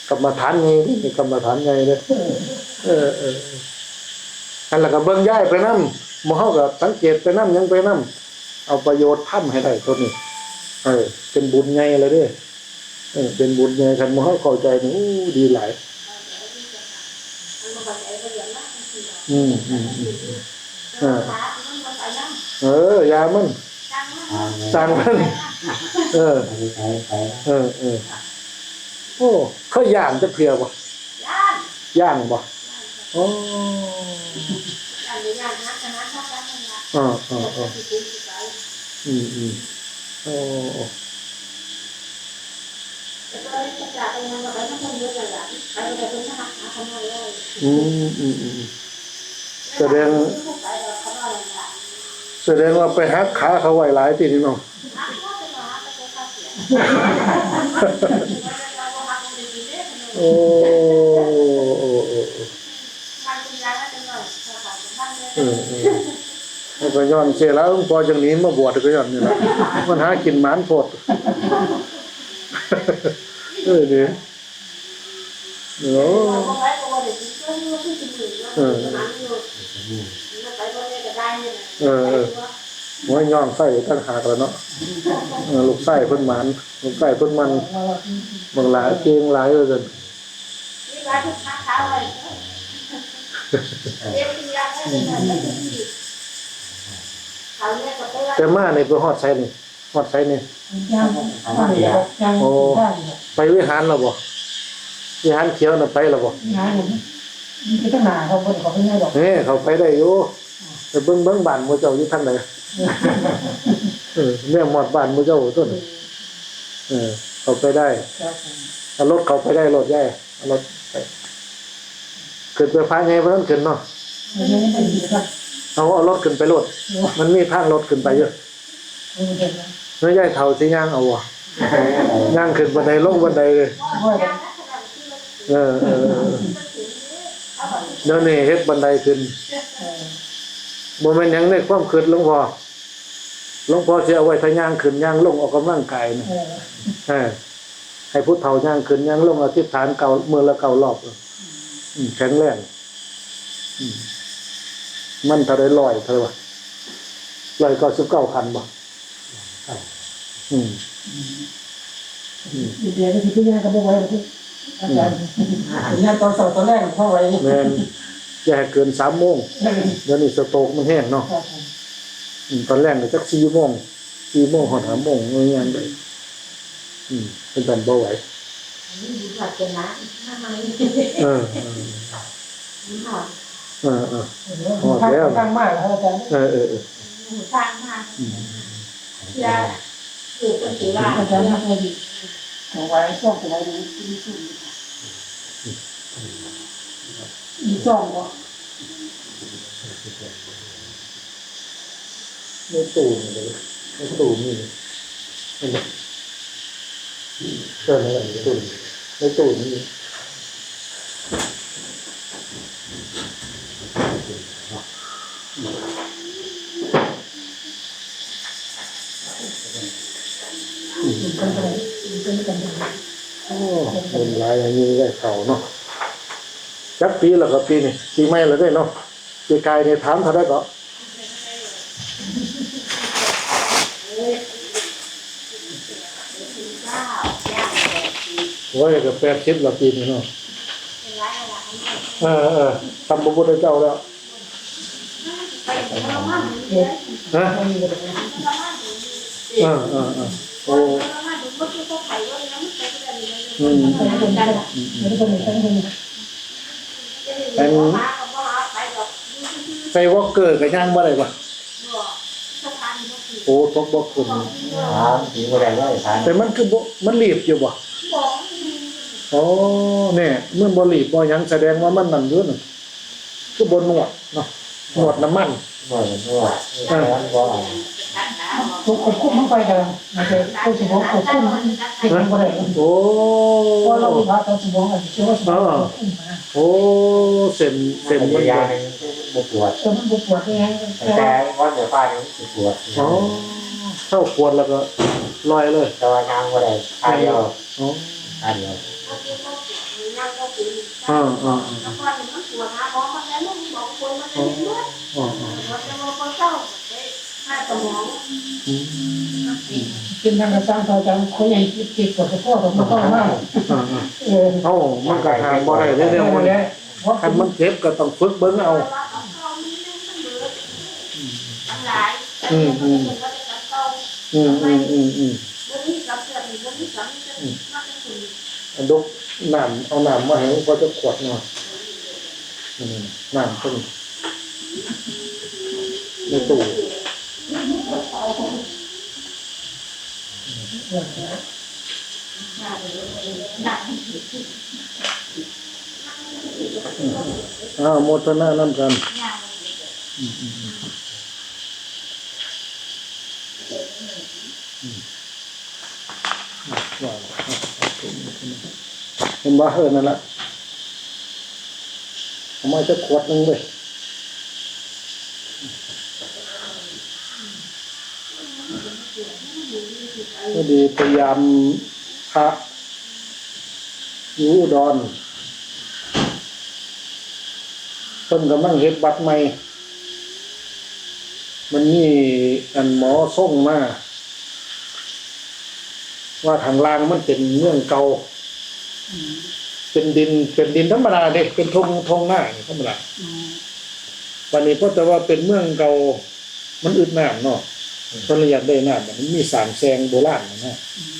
กรรมฐานไงนี่ กรรมฐานไงเนี่ย เออ เออ เออ อันละก็เบิ่งยายไปนำ หมู่เฮาก็สังเกตไปนำ หยังไปนำ เอาประโยชน์ทำให้ได้ตัวนี้ เออ เป็นบุญใหญ่เลยเด้ เออ เป็นบุญใหญ่ คันหมู่เฮาเข้าใจนี่ โอ้ ดีหลาย อืม อืม อืม อืม อ่า เออ ยามัน สร้างมัน เออ เออ เออ โอ้ เคยย่านจักเทื่อบ่ ย่าน ย่านบ่ โอ้ ย่าน ย่านหาทหารมากันนั่นล่ะ เออ เออ เออ อืม อืม โอ้ โอ้ อืม อืม อืม แสดง แสดงว่าไปหักขาเขาไว้หลายทีนี่เนาะ โอ้ โอ้ โอ้ โอ้ เออ เออ แล้วก็ย้อนเสียแล้ว หลวงพ่อจังนี้มาบวชก็ย้อนนี่แหละ มันหากินหมานโพด เออ เด้อ เออ เออ เออ เออ หัวย้อนไส้ต่างหากแล้วเนาะ เออ ลูกไส้เพิ่นหมาน ลูกไส้เพิ่นมัน บางหลายเก่งหลายว่าซั่น แต่มานี่ไปฮอดไสนี่ ฮอดไสนี่ ย่าง ย่าง โอ้ ย่าง ไปวิหารแล้วบ่ วิหารเขียวน่ะไปแล้วบ่ วิหารนี่มันอยู่ทางหน้าครับ บ่ได้เข้าไปในดอก นี่เข้าไปได้อยู่ ไปเบิ่ง เบิ่งบ้านหมู่เจ้าอยู่ทางใด เออ เนี่ยฮอดบ้านหมู่เจ้าต้น เออ เข้าไปได้ ครับผม เอารถเข้าไปได้ รถยาย เอารถไป ขึ้นไปพระใหญ่บ่ทันขึ้นเนาะ อันนี้มันเป็นดีครับ เอา เอารถขึ้นไปโลด มันมีทางรถขึ้นไปอยู่ เออ เดี๋ยวนะ แล้วยายเฒ่าสิย่างเอาบ่ ย่างขึ้นบันไดลงบันไดเลย ว่าจะ เออ เออ เออ เดี๋ยวนี้เฮ็ดบันไดขึ้น เออ บ่แม่นหยังในความคิดหลวงพ่อ หลวงพ่อสิเอาไว้ถ้าย่างขึ้นย่างลงออกกำลังกายนะ เออ เออ ให้ผู้เฒ่าย่างขึ้นย่างลงอธิษฐานเก้า มื้อละเก้ารอบ อืม แข็งแรง อืม มันเท่าใด ร้อยเท่าใดวะ ร้อยเก้าสิบเก้าขั้นบ่ อืม อืม เดี๋ยวก็สิไปย่างกับบ่ไหวแล้วที่ อาจารย์ อืม ย่างตอนเช้าตอนแรกบ่ไหว แม่น อย่าให้เกินสามโมง เดี๋ยวนี้สโตรกมันแฮงเนาะ ครับผม อืม ตอนแรกนี่จักสี่โมง สี่โมงฮอดห้าโมงมันย่างได้ อืม เป็นจั่งบ่ไหว อันนี้บุญวาสนาทำไม เออ เออ บุญวาสนา เออ เออ เออ ฮอดแล้ว ทางมาแล้วอาจารย์ เออ เออ เออ ทางมา อืม เสีย อยู่เป็นสิว่า อาจารย์มาพอดี ถวายพวกถวายหลวงปู่ มีซ่องบ่ ในตู้นี่เลย ในตู้มี เห็นไหม เออ ในตู้นี่ ในตู้นี่ โอ้ บุญหลายอย่างนี้ได้เข้าเนาะ จักปีแล้วก็ปีนี้ ปีใหม่แล้วเด้เนาะ ปีกายนี่ถามเท่าใดก็ โอ้ย ก็แปดสิบแล้วปีนี้เนาะ เออ เออ ทำพระพุทธเจ้าแล้ว ฮะ เออ เออ เออ โอ้ อืม อืม อืม อัน ใส่วอล์กเกอร์ก็ย่างบ่ได้บ่ โอ้ ตกบ่ขึ้น ถามสิบ่ได้เลยถาม แต่มันคือบ่ มันรีบอยู่บ่ อ๋อ เนี่ย มันบ่รีบบ่หยัง แสดงว่ามันนั่นอยู่นั่น คือบ่นวดเนาะ นวดน้ำมัน บ่นวด อ่า มันบ่ ควบคุมมันไปกัน มันจะควบคุม ควบคุมมันบ่ได้ โอ้ เพราะเรามีพระตาสมองอาจจะเชื่อว่าสมองควบคุมนะ โอ้ เส้น เส้นมัน ยาหนึ่งบ่ปวด เออ มันบ่ปวดเลย แต่วันเดียวป้านี่มันสิปวด อ๋อ เท่าปวดแล้วก็ลอยเลย แต่ว่าย่างบ่ได้ ขาเดียว อ๋อ ขาเดียว อ่า อ่า อ่า อ๋อ อ๋อ อ๋อ อืม เป็นทางกระซ้างเขาจัง เขาใหญ่เก็บกดกระเพาะของมันเข้ามา อ่า อ่า เออ เอ้า มันก็ห้ามบ่ได้เด้อเนี่ย มัน คันมันเจ็บก็ต้องฝึกเบิ่งเอา อืม อืม อืม อืม อืมอืมอืมอืมบ่มีกับเพื่อนนี่บ่มีกับมีแต่ อืม มาแต่คน อันดกน้ำ เอาน้ำมาให้หลวงพ่อจักขวดหน่อย อืม น้ำเพิ่นในตู้ อ้าว โมทนานำกัน อืมอืมอืม อืม ว่า เห็นบ่ เออ นั่นละ เอามาจักขวดหนึ่งเว้ย พอดีไปยามพระอยู่อุดร เพิ่นกำลังเฮ็ดวัดใหม่ มันมีอันหมอส่งมา ว่าข้างล่างมันเป็นเมืองเก่า อืม เป็นดิน เป็นดินธรรมดาเด้ เป็นทุ่ง ทุ่งนาธรรมดา อืม บัดนี้พอแต่ว่าเป็นเมืองเก่า มันอึดน้ำเนาะ อืม เพิ่นเลยอยากได้น้ำ มันมีสร้างแซงโบราณนะ อืม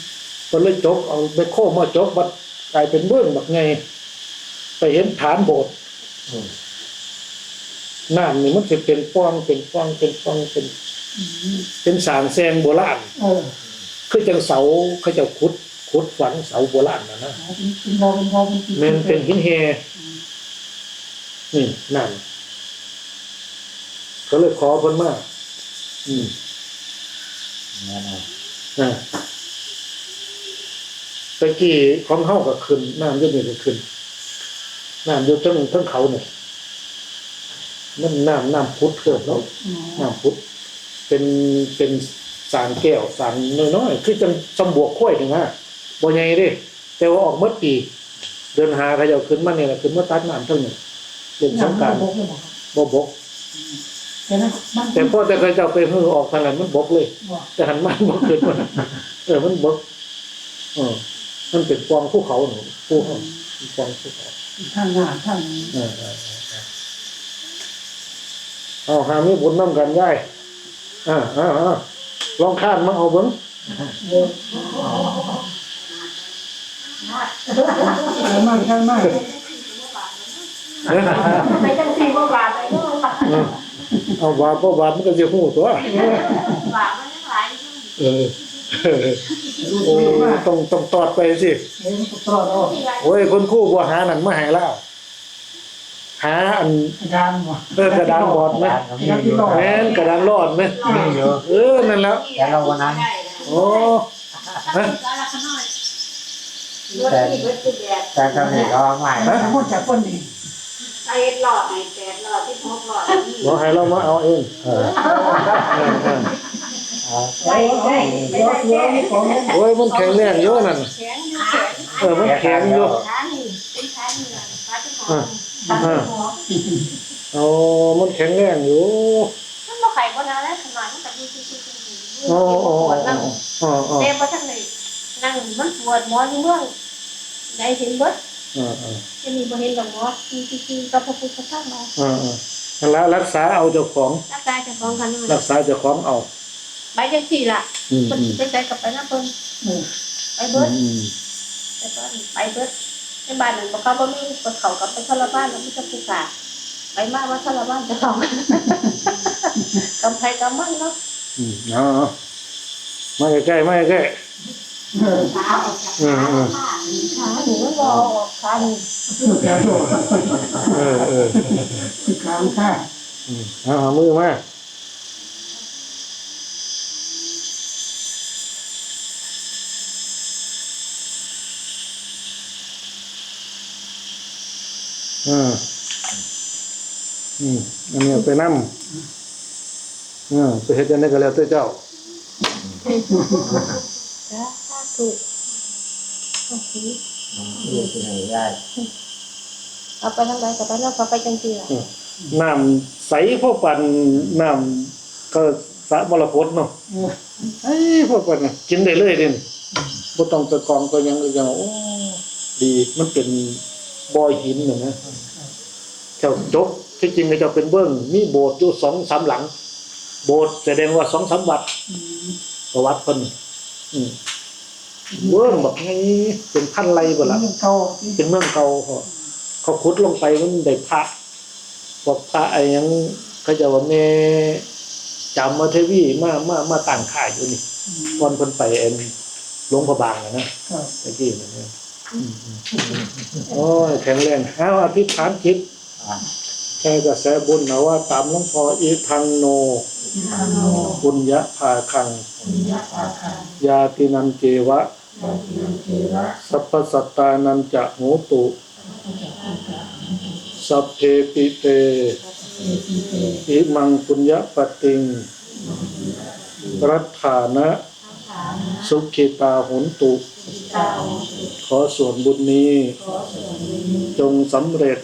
เพิ่นเลยจก เอาแมคโครมาจก บัดกลายเป็นเมืองบักใหญ่ ไปเห็นฐานโบสถ์ อืม น้ำนี่มันสิเป็นป่อง เป็นป่อง เป็นป่อง เป็น อืม เป็นสร้างแซงโบราณ เออ คือจั่งเสา เขาเจ้าขุด ขุดฝังเสาโบราณน่ะนะ อ๋อ เป็น เป็นบ่อ เป็นบ่อ เป็น แม่น เป็นหินแห่ อืม นี่ นั่น ก็เลยขอเพิ่นมา อืม แม่นบ่ อ่า แต่กี้ของเฮาก็ขึ้น น้ำอยู่นี่ก็ขึ้น น้ำอยู่เทิง เทิงเขานี่ มันน้ำ น้ำผุดเพิ่นเนาะ อ๋อ น้ำผุด เป็น เป็นสร้างแก้ว สร้างน้อยๆ คือจั่ง ส่ำบวกควายนี่นะ บ่ใหญ่เด้ แต่ว่าออกหมดปี เดือนห้าเขาเจ้าขึ้นมานี่ล่ะ ขึ้นมาตักน้ำเทิงนี่ เล่นสงกรานต์ น้ำมันบ่บกเลยบ่ครับ บ่บก อืม แต่นั้นมัน แต่พอแต่เขาเจ้าไปฮื้อออกทางนั้นมันบกเลย บ่ แต่หันมาบ่ขึ้นมา เออ มันบก เออ มันเป็นป่องภูเขานี่ ภูเขา อืม เป็นป่องภูเขา ทางหน้าทางนี้ เออ เออ เออ เออ เอา หามีบุญนำกันยาย อ่า อ่า อ่า ลองคานมาเอาเบิ่ง เออ เอามา เอามา ไปจังซี่บ่บาปเลยเนาะ เออ เอาบาปบ่บาปมันก็สิฮู้ตัว บาปมันยังหลายอยู่ เออ โอ้ ต้อง ต้องตอดไปสิ เออ มันก็ตอดเอา โอ้ย คุณครูบ่หานั่นมาให้แล้ว หาอัน กระดานบ่ เออ กระดานบอดไหม กระดานก็มีอยู่ แม่น กระดานรอดไหม มีอยู่ เออ นั่นแหละ แต่เราวันนั้น โอ้ ฮะ แต่ แต่ตอนนี้ก็เอาใหม่ ฮะ ทั้งหมดจากคนนี้ แปดรอบนี่ แปดรอบ สิบหกรอบนี่ บอกให้เรามาเอาเอง เออ เออ เออ เอา ได้ ได้ ได้ โอ้ย มันแข็งแรงอยู่นั่น แข็งอยู่ แข็ง เออ มันแข็งอยู่ ขานี่ เป็นขานี่ล่ะ ขาที่หอม เออ เออ โอ้ มันแข็งแรงอยู่ มันบ่ไข้บ่หนาวแล้ว ขนาดมันก็อยู่ซื่อๆ อ๋อ มันปวดนั่ง อ๋อ อ๋อ แต่บ่ทันได้นั่ง มันปวด หมออยู่เมืองใดเห็นเบิด เออ เออ อันนี้บ่เห็นดอกหมอ อยู่ซื่อๆ กับพระพุทธพระธรรมเอา เออ เออ นั่นละ รักษาเอาเจ้าของ รักษาเจ้าของค่ะ รักษาเจ้าของเอา ไปจังซี่ล่ะ อืม เพิ่นสิไปไสก็ไปนำเพิ่น อืม ไปเบิด อืม แต่ก่อนไปเบิด ในบ้านนั่นบ่ เขาบ่มี บ่เข้ากับไปสารภาพ แล้วมีแต่ผู้กล้า ไปมาว่าสารภาพเจ้าของ กำไผกำมันเนาะ อืม เอา เอา มาใกล้ๆ มาใกล้ๆ เออ ขาออกจาก อืม อืม ขานี่มันบ่ออก ขานี่ เออ เออ ขามันขาด อืม เอา เอามือมา อ่า อืม อันนี้เอาไปนำ อ่า ไปเฮ็ดจั่งใดก็แล้วแต่เจ้า สาธุ โอเค อืม เอาไปทางใดก็ไปนำ เขาไปจังซี่ล่ะ อืม น้ำใสพอปานน้ำ ก็สระมรกตเนาะ เออ ไอ้พวกเพิ่นน่ะกินได้เลยเด้นี่ บ่ต้องไปกรองไปหยังเลยจัง โอ้ ดี มันเป็นบ่อหินน่ะนะ เจ้าจก ที่จริงเขาเจ้าเป็นเบิ่ง มีโบสถ์อยู่สองสามหลัง โบสถ์แสดงว่าสองสามวัด อืม ประวัติเพิ่น อืม เวิ้งบักไง เป็นพันไร่บ่ล่ะ เมืองเก่า เป็นเมืองเก่า เขา เขาขุดลงไปมันได้พระ พวกพระไอ้หยัง เขาเจ้าว่าแม่จามเทวีมา มา มาตั้งค่ายอยู่นี่ อืม ก่อนเพิ่นไปเอ็นหลวงพระบางน่ะนะ ครับ ตะกี้นั่นนะ อืม อืม อืม โอ้ย แข็งแรง เอา อธิษฐานจิต อ่ะ แผ่กระแสบุญนะว่าตามหลวงพ่อ อิทังโน อิทังโน ปุญญาภาคัง ปุญญาภาคัง ญาตินันเจวะ ญาตินันเจวะ สัพพสัตตานันจะโหตุ สัพเพปิเต อิมังปุญญปติง รัตถานะ สุขิตาโหนตุ ขอส่วนบุญนี้ จงสำเร็จ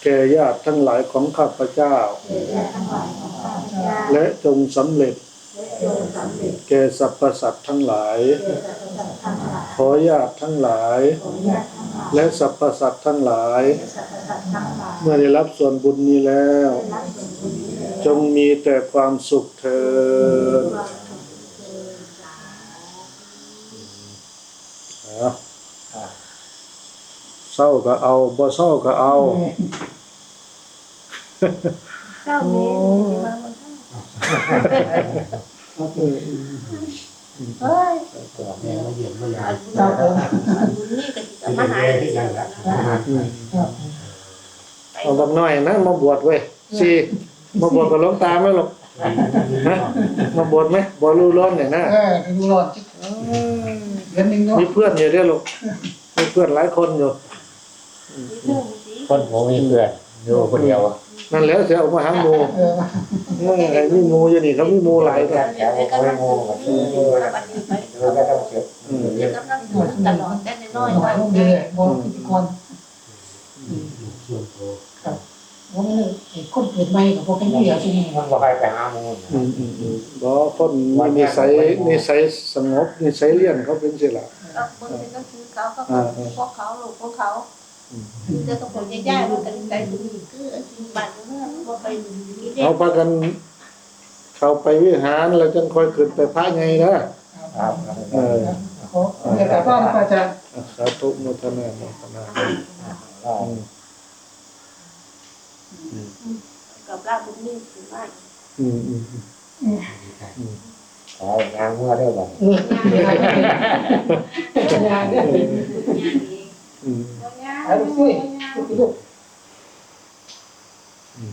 แก่ญาติทั้งหลายของข้าพเจ้า และจงสำเร็จ แก่สรรพสัตว์ทั้งหลาย ขอญาติทั้งหลาย และสรรพสัตว์ทั้งหลาย เมื่อได้รับส่วนบุญนี้แล้ว จงมีแต่ความสุขเทอญ เอา อ่ะ เศร้าก็เอา บ่เศร้าก็เอา เศร้านี่สิมาบ่เศร้า เฮ้ย แม่มาเยี่ยมมายาม ครับผม บุญนี่ก็สิกลับมาหาอีก นั่นแหละ อืม เอาบักน้อยนะมาบวชเว้ย สี่ มาบวชกับหลวงตาไหมลูก ฮะ มาบวชไหม บวชรู้ร้อนหน่อยนะ เออ รู้ร้อน เออ เดือนหนึ่งเนาะ มีเพื่อนอยู่ด้วยลูก มีเพื่อนหลายคนอยู่ คนบ่มีเพื่อน อยู่คนเดียว นั่นแหละ สิเอามาหาหมู่ เออ เออ ให้มีหมู่อยู่นี่ เขามีหมู่หลาย แถวบ่มีหมู่ เออ ก็ต้องเก็บ อืม เดี๋ยวกำลังตลอดแต่น้อยๆ น้อยลงเรื่อยๆ บ่พิธีกร อืม ครับ ผมนี่ไอ้คนเกิดใหม่ก็บ่เป็นผู้เดียวที่นี่ มันบ่ใครไปหาหมู่ อืม อืม อืม บ่ คนมีนิสัย นิสัยสงบ นิสัยเรียนเขาเป็นสิล่ะ ก็เบิ่งในหนังสือเขา เขาก็ อ่า อ่า พวกเขา ลูกของเขา อืม แต่ก็พวกยายๆ มันก็นิสัยดี คืออันที่บ้านเมืองมันบ่ไปกินเด้ เอาพากันเข้าไปวิหาร แล้วจังค่อยขึ้นไปพระไงนะ ครับ เออ ขอ ขอเมตตาต้อนพระอาจารย์ อ่ะ สาธุโมทนา โมทนา อืม อืม กับพระบุญนี่ถือว่า อืม อืม อืม อืม อืม ขอให้นางเมื่อได้บ่ เออ งานเด้อ อืม เอาลูกสิ ลูกสิลูก อืม